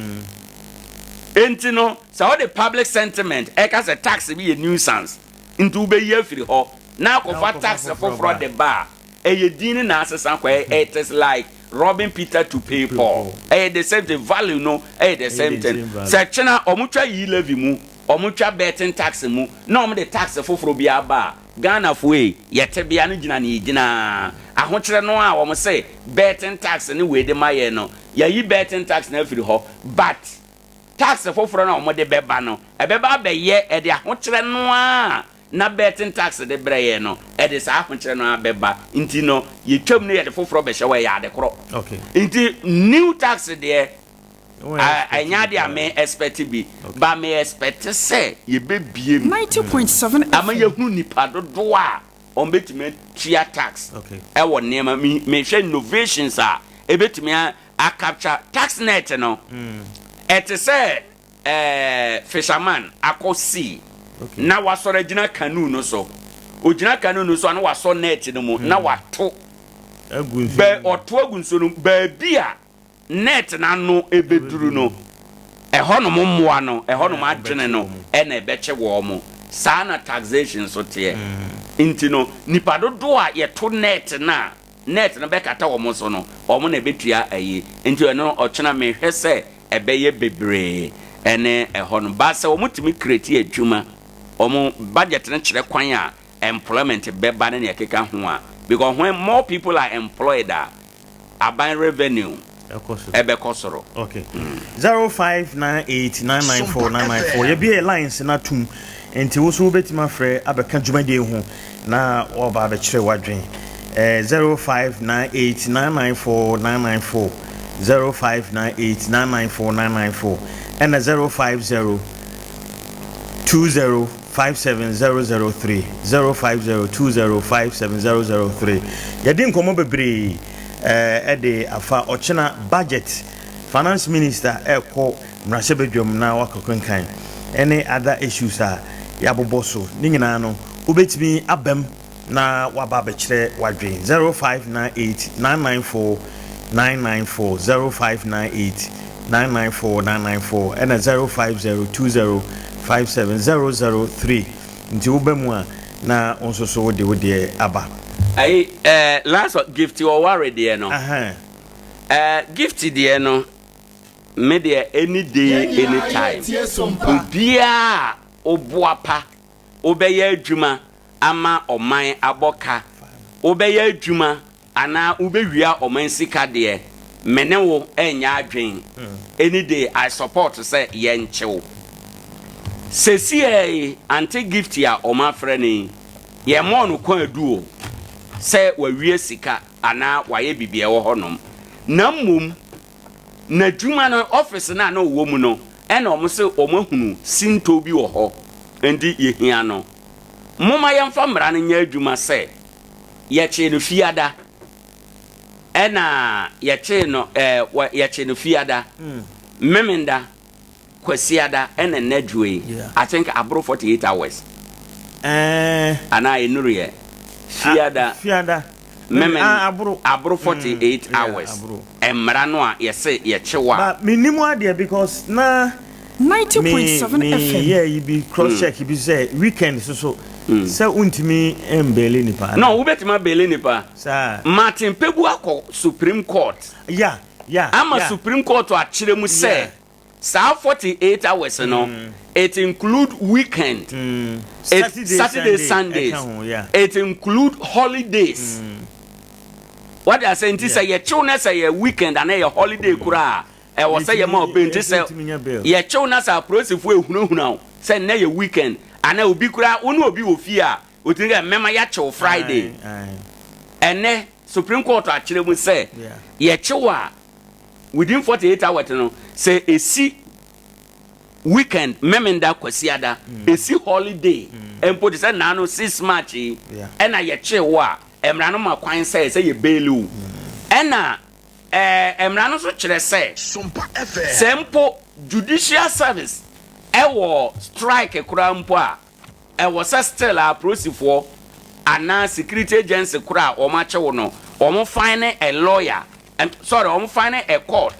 Enti no sɛ wɔde public sentiment ɛka sɛ tax bi yɛ nuisance nti wobɛyi afiri hɔ na akɔfa tax foforɔ de ba a ɛyɛ din no na asesa kɔ. It is like robbing Peter to pay Paul. Ɛyɛ the same thing, value no ɛyɛ the same thing. Sɛ kyena wɔn twa yi levy mu, wɔn twa betting tax mu, na wɔn de tax foforɔ bi aba a, Ghana foɔ yi, yɛ tebea no gyina nea egyina. Ahokyerɛ no a wɔn se betting tax ne wei de ma yɛn no, yɛayi betting tax no afiri hɔ, but tax foforɔ no a wɔn de bɛba no, ɛbɛba abɛyɛ ɛde ahokyerɛ no ara na betting tax de brɛ yɛn no, ɛde saa ahokyerɛ no ara bɛba. Nti no, yɛtwam no yɛde foforɔ bɛhyɛ hɔ, ɛyɛ ade korɔ. Nti new tax deɛ, ɛnyɛ adeɛ a me expect bi, but me expect sɛ yɛbɛbie mu 90.7 ama FM. yɛhunu nipa dodoɔ a wɔbɛtumi atua tax ɛwɔ nneɛma. Me mehwɛ innovations a ɛbɛtumi a, a capture tax net no. Ɛte sɛ. ɛɛ fisherman akɔ sea na wasɔre agyina canoe no so. Ogyina canoe no so a na wasɔ net no mu na wato Agu nsuo bɛ no mu. ɔto agu nsuo no mu baabi a net no ano bɛduru no, ɛhɔnom mmoa no, ɛhɔnom adwene no na ɛbɛkye wɔn. Saa na taxation nso teɛ. Nti no, nnipa dodoɔ a yɛto net no a, net no bɛkata wɔn so no, wɔn na ɛbɛtua ayi. Nti ɛno ɔkyena mehwɛ sɛ ɛbɛyɛ bebree ne ɛhɔ no. But sɛ wɔtumi create adwuma, wɔn budget no kyerɛ kwan a employment bɛba ne nea ɛkeka ho a, because when more people are employed a, aban revenue ɛbɛkɔ soro. Okay. 0598994994 yɛbie lines no atom nti wo so wobɛtumi afrɛ abɛka dwumadie ho na wɔba abɛkyerɛ w'adwen. 0598994994, 0598994994 ɛna 050 2057003, 0502057003. Yɛde nkɔmmɔ bebree ɛde afa ɔkyena budget, finance minister ɛkɔ mmarahyɛbadwam na wakɔkenkan ɛne other issues a yɛabobɔ so ne nyinaa no, wobɛtumi abam na waba abɛkyerɛ w'adwen. 0598 994 994, 0598 994 994 ɛna 050 2057003. Nti woba mu a na wo nso so wode wo deɛ aba. Ayi last one, Gift ɔware deɛ no. Gift deɛ no, me deɛ any day any time, obiara a woboa pa wobɛyɛ adwuma ama ɔman abɔ ka, wobɛyɛ adwuma anaa wobɛwia ɔman sika deɛ, me ne wo ɛnyɛ adwen. Any day I support sɛ yɛnkyew. Sesiei Auntie Gift a ɔmo afrɛ no yi, yɛmmɔɔ no kwaadu o sɛ wawie sika anaa wayɛ biribi a ɛwɔ hɔnom, na mmom n'adwuma no, office no a na ɔwɔ mu no, ɛna ɔmo se ɔmo ahunu sintɔ bi wɔ hɔ, nti yɛhia no. Momma yɛmfa mmara no nyɛ adwuma sɛ yɛkyee no fiada, ɛna yɛkyee no ɛɛ wɔ yɛkyee no fiada, Memenda, Kwasiada, ɛna nnɛ dwo yi. I think aboro 48 hours. Anaa ɛnuruyɛ. Fiada. Fiada. Memen Ah, aboro. Aboro 48 hours. Aboro. Mmara no a yɛse yɛkye wo a. But mennim adeɛ because na me 90.7 me FM. yɛ yi bi cross check bi sɛ weekend soso sɛ wontumi mbail nipa. No, wobɛtumi abail nipa. Saa. Martin Kpebu akɔ Supreme Court. Ama Supreme Court akyerɛ mu sɛ saa 48 hours no, it include weekend, it, Saturday, Saturday, Sunday, Sundays, ɛka ho, yeah. It include holidays. Wade ase nti sɛ yɛkyew na sɛ yɛ weekend anaa yɛ holiday koraa a, ɛwɔ sɛ yɛma ɔbɛn nti sɛ Yɛtumi nya bail. Yɛkyew na sɛ apolisifoɔ ehunahuna wo sɛ nnɛ yɛ weekend anaa obi koraa wo ne obi wɔ fie a otumi kɛ mɛma yɛakyew Friday. Aye. Ɛnɛ Supreme Court akyerɛ mu sɛ yɛkyew a within 48 hours no, sɛ esi weekend, Memenda, Kwasiada, esi holiday mpo te sɛ naano 6 March yi ɛna yɛkyee wo a, mmara no ma kwan sɛ yɛ bail wo. Ɛna mmara no nso kyerɛ sɛ sɛ mpo judicial service ɛwɔ strike koraa mpo a, ɛwɔ sɛ still a apolisifoɔ anaa security agency koraa a wɔn akye wo no, wɔn find a lawyer, sorry, wɔn find a court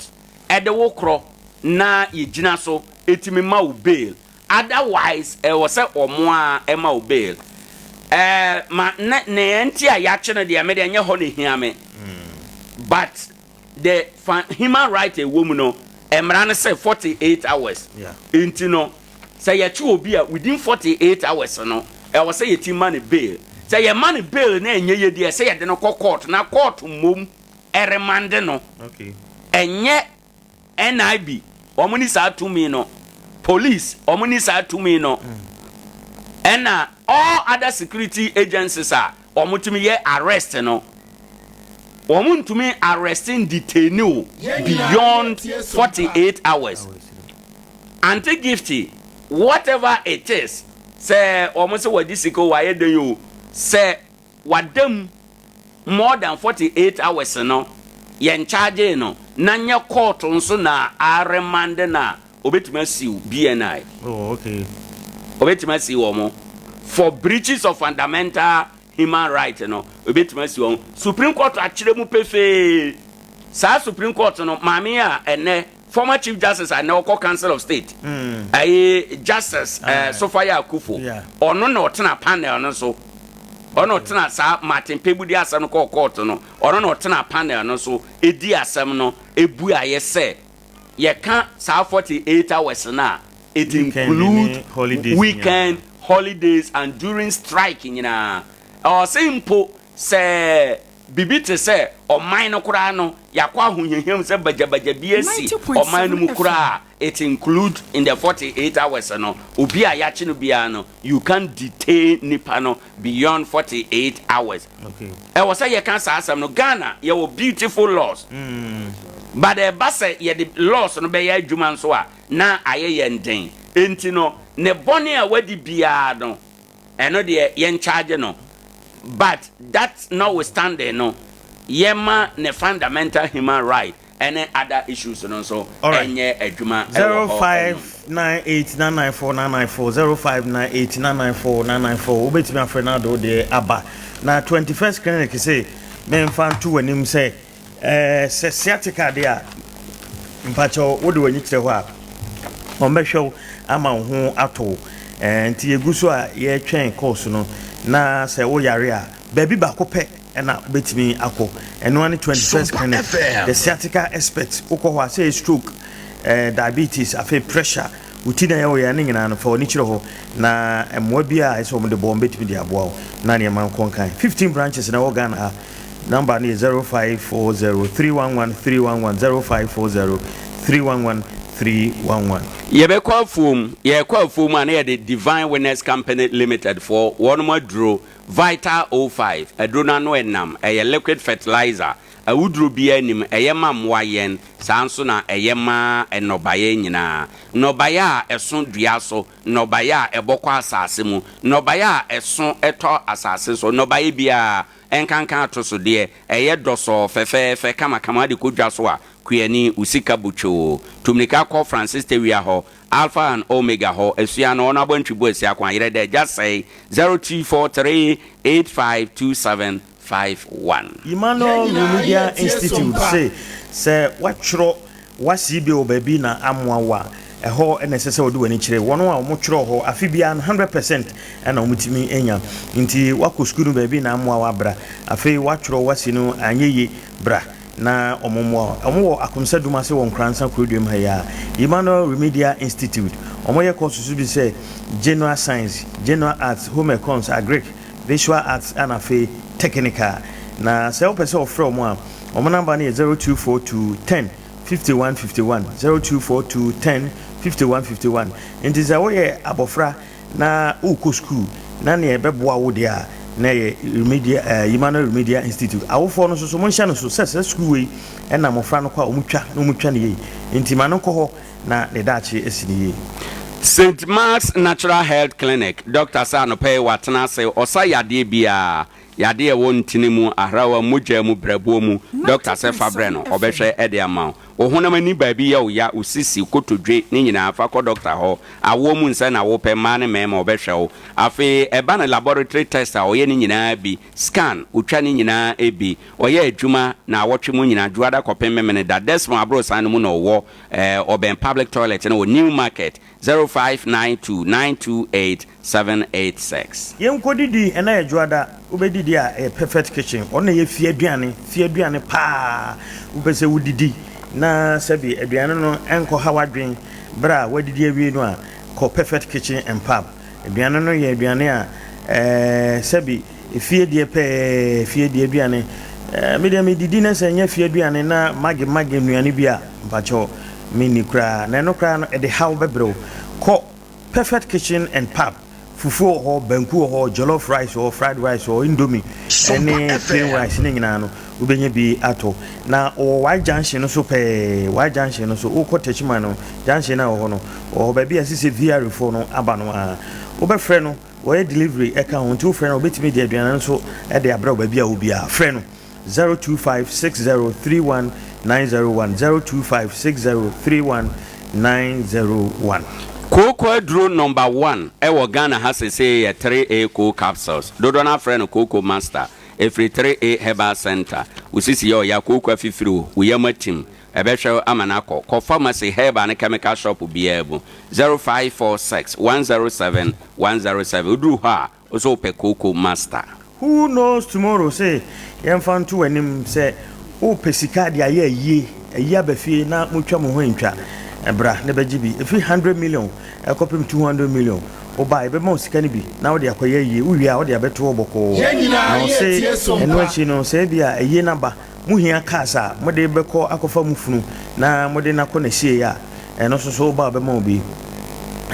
ɛde wo korɔ na yɛgyina so etimi ma wo bail. Otherwise ɛwɔ sɛ wɔn a ɛma wo bail. Ma ne ne nti a yɛakye no deɛ, me deɛ nyɛ hɔ na ehia me, but the human right ɛwɔ mu no, mmara no sɛ 48 hours. Nti no sɛ yɛkye obi a, within 48 hours no ɛwɔ sɛ yɛti ma no bail. Sɛ yɛma no bail na ɛnyɛ yɛ deɛ, sɛ yɛde no kɔ court na court mmom ɛremand no. Ɛnyɛ NIB wɔn ni saa tumi no, police wɔn ni saa tumi no, ɛna all other security agencies a wɔn tumi yɛ arrest no, wɔn ntumi arresting detain o beyond 48 hours. Auntie Gifty, whatever it is, sɛ wɔn sɛ wɔde sika o, wɔayɛ den o, sɛ wadam more than 48 hours no, yɛn charge no na nyɛ court nso na aremand na. obetumi asue BNI. Obetumi asue wɔn for breaches of fundamental human right no, obetumi asue wɔn. Supreme Court akyerɛ mu pefee. Saa Supreme Court no, maame a ɛnɛ former Chief Justice a ɛnɛ ɔkɔ Council of State, ɛyɛ Justice Sophia Akufo, ɔno na ɔtena panel no so. Ɔno ɔtena saa Martin Kpebu de asɛm no kɔɔ court no, ɔno na ɔtena panel no so edi asɛm no ebu ayɛ sɛ yɛka saa 48 hours no a, it include weekend, holidays and during strike nyinaa. Ɛwɔ sɛ mpo sɛ biribi te sɛ ɔman no koraa no yɛakɔ ahohiahiam sɛ bagyabagya bi asi ɔman no mu koraa, it include in the 48 hours no. Obi a yɛakye no biara no, you can detain nipa no beyond 48 hours. Ɛwɔ sɛ yɛka saa asɛm no. Ghana yɛwɔ beautiful laws, but ɛba sɛ yɛde laws no bɛyɛ adwuma nso a, na ayɛ yɛn den. Enti no, ne bɔne a wadi biara no, ɛno deɛ yɛn no, but that notwithstanding no, yɛma ne fundamental human right ɛne other issues no nso ɛnyɛ adwuma. 0598994994, 0598994994. Wobɛtumi afrɛ no ade deɛ aba na 21st Clinic sɛ memfa nto w'anim sɛ sɛ sciatica deɛ a, mpakyɛw, wode w'ani kyerɛ hɔ a, ɔmbɛhwɛ wo ama wo ho ato wo. Nti yɛgu so a yɛretwɛn course no, na sɛ woyare a, baabi baako pɛ ɛna wobɛtumi akɔ, ɛno ane 21st Clinic, the sciatica expert. Wokɔ hɔ a, sɛ yɛ stroke, diabetes, afei pressure, wo ti na ɛyɛ wo yɛ ne nyinaa no, fa w'ani kyerɛ hɔ na mmoa bi a ɛsɛ wɔn de bɔ wɔn bɛtumi de aboa wo na nneɛma nkɔ nkan. 15 branches na ɛwɔ Ghana ha. Number no yɛ 0540 311 311, 0540 311 311. Yɛbɛkɔ afuom. Yɛkɔ afuom a, na yɛde Divine Winners Company Limited foɔ wɔnom aduro Vital 05. Aduro no ano ɛnam, ɛyɛ liquid fertilizer. Awuduro biara nim, ɛyɛ ma mmoa yɛn, saa nso na ɛyɛ ma nnɔbaeɛ nyinaa. Nnɔbaeɛ a ɛso dua so, nnɔbaeɛ a ɛbɔ kɔ asase mu, nnɔbaeɛ a ɛso ɛtɔ asase so, nnɔbaeɛ biara ɛnkanka ato so deɛ, ɛyɛ dɔsɔɔ fɛfɛɛfɛ kamakama de kɔ dwa so a, kuani wo sika botwoo. Tumirika kɔ Francis Tewia hɔ, Alpha and Omega hɔ, Asua no ɔno abɔntwi asia kwan yerɛ dɛ gya sɛe 0243 8527 51. Emmanuel Remedial Institute se sɛ woatwerɛ wasi bi wɔ baabi na amoa wo a, ɛhɔ na ɛsɛ sɛ wode w'ani kyerɛ. Wɔn a wɔtwerɛ hɔ afe biara no, 100% ɛna wɔtumi anya. Nti woakɔ sukuu no baabi na amoa wo abra, afei woatwerɛ wasi no anyɛ yie, bra na ɔmo mmoa wo. Ɔmo wɔ Akomsa Dum ase wɔ Nkoransa kuroduam ha yi a. Emmanuel Remedial Institute, ɔmo yɛ courses bi sɛ General Science, General Arts, Home Econs, Agric, Visual Arts, ɛna afei Technical. Na sɛ wopɛ sɛ ɔfrɛ ɔmo a, ɔmo number no yɛ 0242 10 51 51, 0242 10 51 51. Nti sɛ woyɛ abɔfra na wokɔ sukuu na nea ɛbɛboa wo deɛ a, na ɛyɛ remedial Emmanuel Remedial Institute. Awofoɔ no nso so, monhyɛ no so sɛ sukuu wei ɛna mmɔfra no kɔ a, wɔn twa na wɔn twa no yie, nti ma no nkɔ hɔ na ne daakye asi ne yie. St Mark's Natural Health Clinic, Dr sɛ anɔpɛ yi watena ase, ɔsa yadeɛ biara, yadeɛ ɛwɔ ntini mu, ahrawa, mogya mu, brɛboɔ mu. Dr sɛ fa brɛ no, ɔbɛhwɛ ɛde ama wo. Wo honam ani baabi yɛ wo ya, wo sisi, kotodwe ne nyinaa, fa kɔ dɔkta hɔ. Awoɔ mu nsɛ na wopɛ, mmaa ne mmarima, ɔbɛhwɛ wo. Afei ɛba no laboratory test a, ɔyɛ ne nyinaa bi, scan, otwa ne nyinaa bi. Ɔyɛ adwuma na awɔtwe mu nyinaa, Dwoada kɔpem Memene da. Desmond Abrɔsan no mu na ɔwɔ, ɔbɛn public toilet no wɔ New Market. 0592 928 786. Yɛnkɔdidi. Ɛna yɛ Dwoada, wobɛdidi a, ɛyɛ Perfect Kitchen. Ɔno na yɛ fie aduane, fie aduane paa. Wopɛ sɛ wodidi na sɛbi aduane no ɛnkɔ ha w'adwen berɛ a woadidi awie no a, kɔ Perfect Kitchen and Pub. Aduane no yɛ aduane a sɛbi efie deɛ pɛɛ, fie deɛ aduane. Me deɛ, medidi na sɛ nyɛ fie aduane na mage mage nnuane bi a, mpakyɛw, menni koraa, na ɛno koraa no ɛde haw bɛbrɛ wo. Kɔ Perfect Kitchen and Pub. Fufuo wɔ hɔ, banku wɔ hɔ, jollof rice wɔ hɔ, fried rice wɔ hɔ, indomie ɛne plain rice ne nyinaa no, wobɛnya bi atɔ. Na wɔ Y Junction no so pɛɛ, Y Junction no so, wokɔ Techiman no, junction no a ɛwɔ hɔ no, wɔ hɔ baabi a ɛsɛ sɛ VR foɔ no aba no a, wobɛfrɛ no, wɔyɛ delivery ɛka ho, nti wofrɛ no, wobɛtumi de aduane no nso de abrɛ wo baabi a wɔ biara. Frɛ no 0256031901, 025603. 901. Kooko aduro number one wɔ Ghana ha sesei yɛ 3A Koo Capsules. Dodoɔ no ara frɛ no Kooko Master. Ɛfiri 3A Herbal Centre. Wo sisi yɛ ɔya, kooko afifiri wo, wo yam atim. Ɛbɛhwɛ wo ama no akɔ. Kɔ pharmacy, herbal ne chemical shop biara mu. 0546 107 107. Woduru hɔ a, Wo so wopɛ kooko master. Who knows tomorrow se yɛmfa nto w'anim sɛ wopɛ sika de ayɛ ayie, ayi aba fie na motwa mo ho ntwa, bra na bɛgye bi. Ɛfiri hundred million kɔpem 200 million, woba a yɛbɛma wo sika no bi na wode akɔyɛ ayie, wowie a wode abɛto hɔ bɔkɔɔ. Yɛn nyinaa Na yɛ ɔse tie ɛno sompa. akyi no sɛ ebia ayie no aba, mohia cars a mode bɛkɔ akɔfa mo funu na mode no akɔ n'asieɛ a, ɛno nso so woba a wɔbɛma wo bi.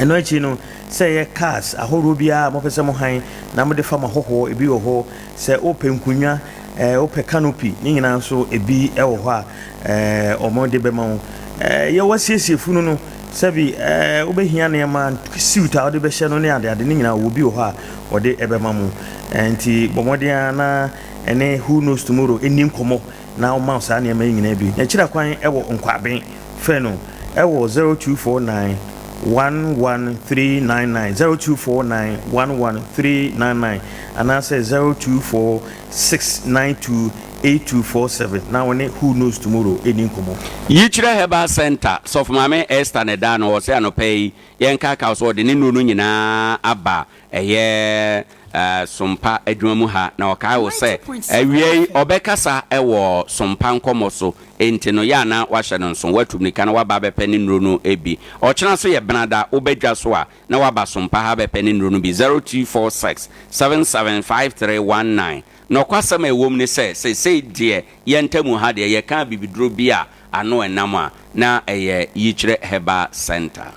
Ɛno akyi no, Sɛ ɛyɛ cars ahoroɔ biara a mopɛ sɛ mo han na mode fa mo ahɔhoɔ, ebi wɔ hɔ. Sɛ wopɛ nkonnwa, eh, wopɛ canopy, ne nyinaa nso ebi wɔ hɔ a eh, wɔde bɛma wo. Eh, yɛ wasiesie funu no, sɛbi eh, wobɛhia nneɛma, suit a wode bɛhyɛ no ne adeade ne nyinaa wɔ bi wɔ hɔ a wɔde bɛma mo. Eh, nti bɔ mmɔden ara na ɛne Who Knows Tomorrow nni nkɔmmɔ na ɔma wo saa nneɛma yi nyinaa bi. N'akyira kwan wɔ Nkwaben. Frɛ no wɔ 0249 11399, 0249 11399 anaasɛ 0246 92 8247 na wo ne Who Knows Tomorrow nni nkɔmmɔ. Yikyerɛ Herbal Centre, Sɔfo Maame Esther na ɛda ano, ɔse anɔpa yi yɛnkaakaw sɛ ɔde ne nnuro no nyinaa aba ɛyɛ Sompa adwuma mu ha, na ɔkae wo sɛ awia yi ɔbɛkasa wɔ Sompa nkɔmmɔ so, enti no yɛ a na woahyɛ no nso, woatu mmirika na woaba abɛpɛ ne nnuro no bi. Ɔkyena nso yɛ Benada, woba dwa so a, na woaba Sompa ha abɛpɛ ne nnuro no bi, 0246 775319. Nɔkwasɛm a ɛwom ne sɛ, seesei deɛ yɛn ntamu ha deɛ, yɛka abibiduro bi a ano ɛnam a, na ɛyɛ Yikyerɛ Herbal Centre.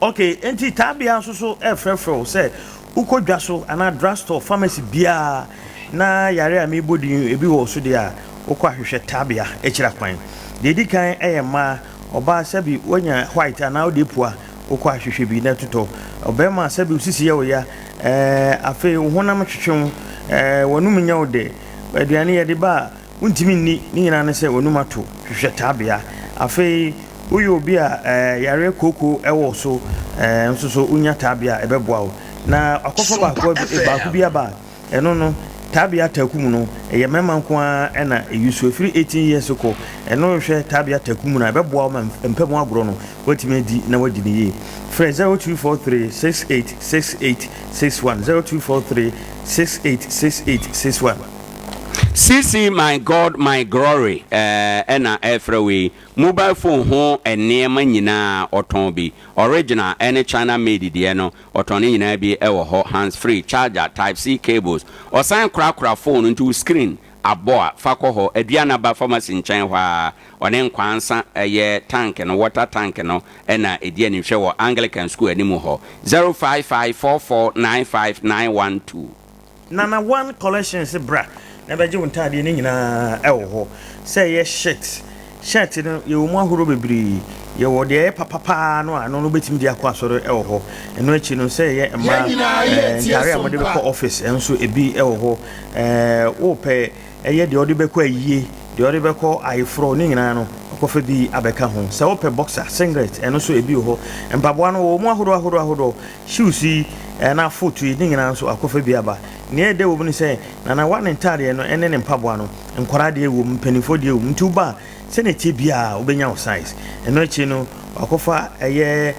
Ok, enti taabea nso so ɛrefrɛfrɛ wo sɛ wokɔ dwa so anaa drugstore, pharmacy biara na yare a merebɔ din yi ebi wɔ wo so deɛ a, wokɔ ahwehwɛ taabea akyiri akwan. Deɛ ɛdi kan yɛ mmaa, ɔbaa sɛbi woanya white anaa wode apua, wokɔ ahwehwɛ bi na totɔ. Ɔbarima sɛbi wo sisi yɛ wo ya, ɛɛ afei wo honam twetwe wo, ɛɛ w'anum nyɛ wo dɛ, aduane yɛde ba a, Wontumi nni, ne nyinaa ne sɛ w'anum ato, hwehwɛ tabea. Afei woyɛ obi a yareɛ kooko wɔ wo so nso so wonya tabea a ɛbɛboa wo. Na akɔfa baako baako bi aba a, ɛno no tabea taku mu no ɛyɛ mmarima nko ara na ɛyi so, ɛfiri 18 years kɔ. Ɛno hwɛ tabea taku mu no a ɛbɛboa wo ma mpa mu agorɔ no woatumi adi na woadi no yie. Frɛ 0243 68 68 61, 0243 68 68 61. CC my God my glory eh ɛna ɛfrɛ wo yi Mobile phone ho nneɛma nyinaa ɔtɔn bi Original ɛne China made deɛ no ɔtɔn ne nyinaa bi ɛwɔ hɔ Hands free, charger, type C cables Ɔsan korakora phone nti wo screen abɔ a fa kɔ hɔ Aduanaba pharmacy nkyɛn hɔ ara Ɔne Nkwansa ɛyɛ tank no water tank no ɛna ɛdi animhwɛ wɔ Anglican school anim hɔ 0554495912. Nana one collections bra na bɛgye wo ntaadeɛ no nyinaa ɛwɔ hɔ sɛ ɛyɛ shirt shirt no yɛwɔ mu ahorow bebree yɛwɔ deɛ ɛyɛ papa paa no a ɛno no wobɛtumi de akɔ asɔre ɛwɔ hɔ ɛno akyi no sɛ ɛyɛ mmaa ɛɛ ntaare a mode bɛkɔ office ɛnso ebi ɛwɔ hɔ ɛɛ wopɛ ɛyɛ deɛ ɔde bɛkɔ ayie deɛ ɔde bɛkɔ ayeforɔ ne nyinaa no ɔkɔfa bi abɛka ho sɛ wopɛ boxer singlet ɛno nso ebi wɔ hɔ mpaboa no wɔ mu ahodoɔ ahodoɔ ahodoɔ Shoes yi anaa foot yi ne nyinaa nso akɔfa bi aba. Nea ɛyɛ dɛ wɔ mu ne sɛ, Nana Wa ne ntaadeɛ no ne ne mpaboa no, nkwadaa deɛ wɔ mu, mpanimfoɔ deɛ wɔ mu. Nti woba a, sɛnea ɛteɛ biara wobɛnya wo size. Ɛno akyi no, wakɔfa ɛyɛ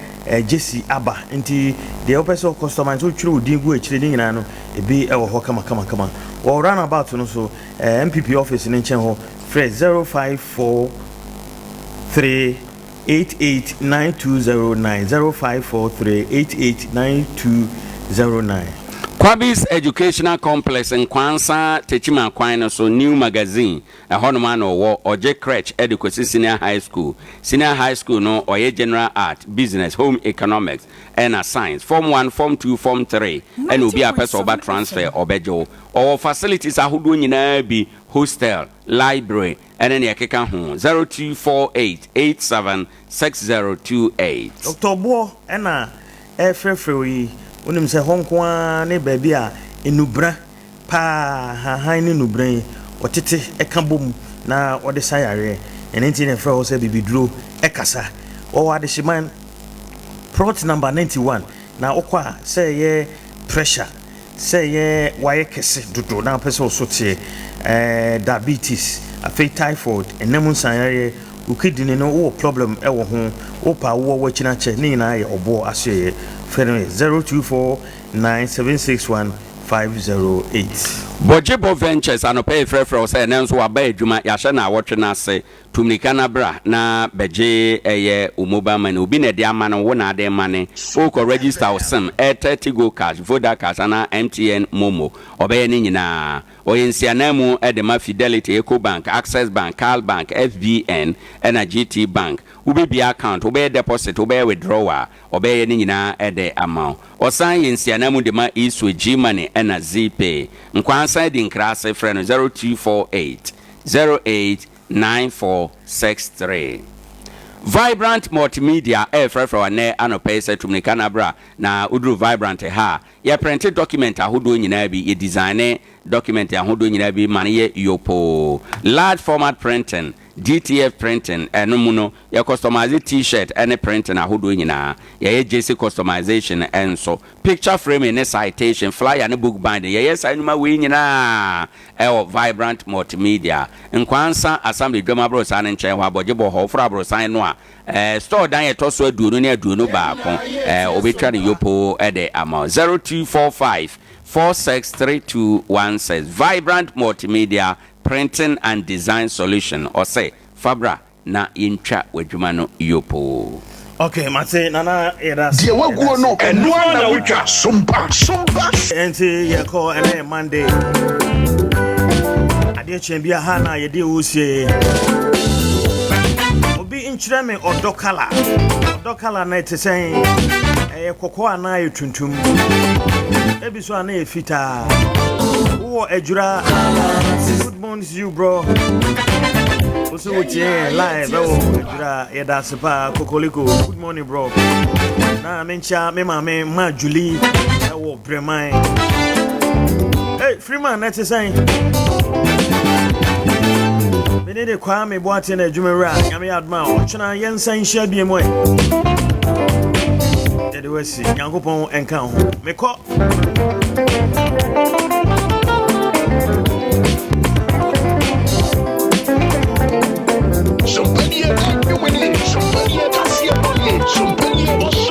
jersey aba. Nti deɛ wopɛ sɛ wo customize, wotwerɛ wo din gu akyire ne nyinaa no, ebi wɔ hɔ kamakamakama. Wɔ roundabout no so, NPP office no nkyɛn hɔ, frɛ 0543. 889209 0543 889209. Kwabis Educational Complex, Nkwansa, Techiman kwan no so, New Magazine, ɛhɔnom ara na ɔwɔ. Ɔgye crèche de kɔsi Senior High School. Senior High School no, ɔyɛ General Art, Business, Home Economics, ɛna Science. Form One, Form Two, Form Three, ɛna obi a pɛ sɛ ɔba transfer, ɔbɛgye wo. Ɔwɔ facilities ahodoɔ nyinaa bi, hostel, library, ɛne nea ɛkeka ho, 0248 87 6028. Dɔkta Ɔboɔ na ɛrefrɛfrɛ wo yi, wonim sɛ hɔ nko ara ne baabi a nnubra paa, nhahan ne nnubra yi, wɔtete ka bom na wɔde sa yareɛ. Ɛno nti na ɛfrɛ hɔ sɛ bibiduro kasa. Ɔwɔ Adehyeman, plot number 91. Na wokɔ a, sɛ ɛyɛ pressure, sɛ ɛyɛ wayɛ kɛse dodo na wopɛ sɛ wo so teɛ, ɛɛ diabetes, afei typhoid, ɛnam nsanyareɛ, wo kidney no wowɔ problem wɔ ho, wopɛ a wowɔ w'akyini akyɛ, ne nyinaa yɛ ɔboɔ asoɛeɛ. Frɛ no yɛ 0249761508. Bɔgyebɔ Ventures anɔpa yi frɛfrɛ wo sɛ ɛnnɛ nso waba adwuma, yɛahyɛ naawɔtwe no ase. Tu mmirika na bra na bɛgye ɛyɛ wo mobile money, obi na ɛde ama no, wo na ade rema no, worekɔ register wo sim, Airtel Tigo Cash, Voda Cash anaa MTN Momo, ɔbɛyɛ ne nyinaa. Ɔyɛ nsiananmu de ma Fidelity, Ecobank, Access Bank, Cal Bank, FBN ɛna GT Bank. Wobɛbue account, wobɛyɛ deposit, wobɛyɛ withdrawal, ɔbɛyɛ ne nyinaa de ama wo. Ɔsan yɛ nsiananmu de ma eSwitch, Gmoney ɛna Zeepay. Nkwaa san di nkra ase, frɛ no 0248 08 9463. Vibrant Multimedia refrɛfrɛ wo ɛnnɛ anɔpa yi sɛ tu mmirika na bra na woduru Vibrant ha a, yɛprente document ahodoɔ nyinaa bi, yɛdesigne document ahodoɔ nyinaa bi ma no yɛ yopoo. Large format printing, DTF printing, ɛno mu no, yɛ customise T-shirt ne printing ahodoɔ nyinaa. Yɛyɛ jersey customization nso. Picture framing ne citation, flyer ne book binding, yɛyɛ saa nnwuma wei nyinaa wɔ Vibrant Multimedia, Nkwansa Assembly Dwam Aborosan no nkyɛn hɔ, Abɔgyebɔ hɔ, woforo aborosan no a, eh, store dan a ɛtɔ so aduonu ne 21, eh, wɔbɛtwa no yopoo de ama wo. 0245 463216 Vibrant Multimedia Printing and Design Solution, ɔse, fa bra Na yɛntwa w'adwuma no yopoo. Ok mate nana yɛda ase. Deɛ waguo no ɛno ara na wotwa sompa sompa. Ɛnti yɛkɔ ɛnɛ yɛ Monday. Adeɛ kyɛn bi aha na yɛde ɛwɔ sie. Obi nkyerɛ me ɔdɔ kala. Ɔdɔ kala na ɛte sɛn? Ɛyɛ kɔkɔɔ anaa ɛyɛ tuntum? Ebi so a na ɛyɛ fitaa. Wowɔ adwura. Good morning to you bro. Wo so wotie yɛn live ɛwɔ adwira yɛda ase paa kokoliko good morning bro. Na menkyia me maame ma Julie ɛwɔ Breman. Hey Freeman na ɛte sɛn? Mene de kwaa me boate na adwuma wura nyame yɛ adoma a ɔkyena yɛnsa nhyia bie mu ɛ. Yɛde wasi Nyankopɔn ɛnka ho. Mekɔ.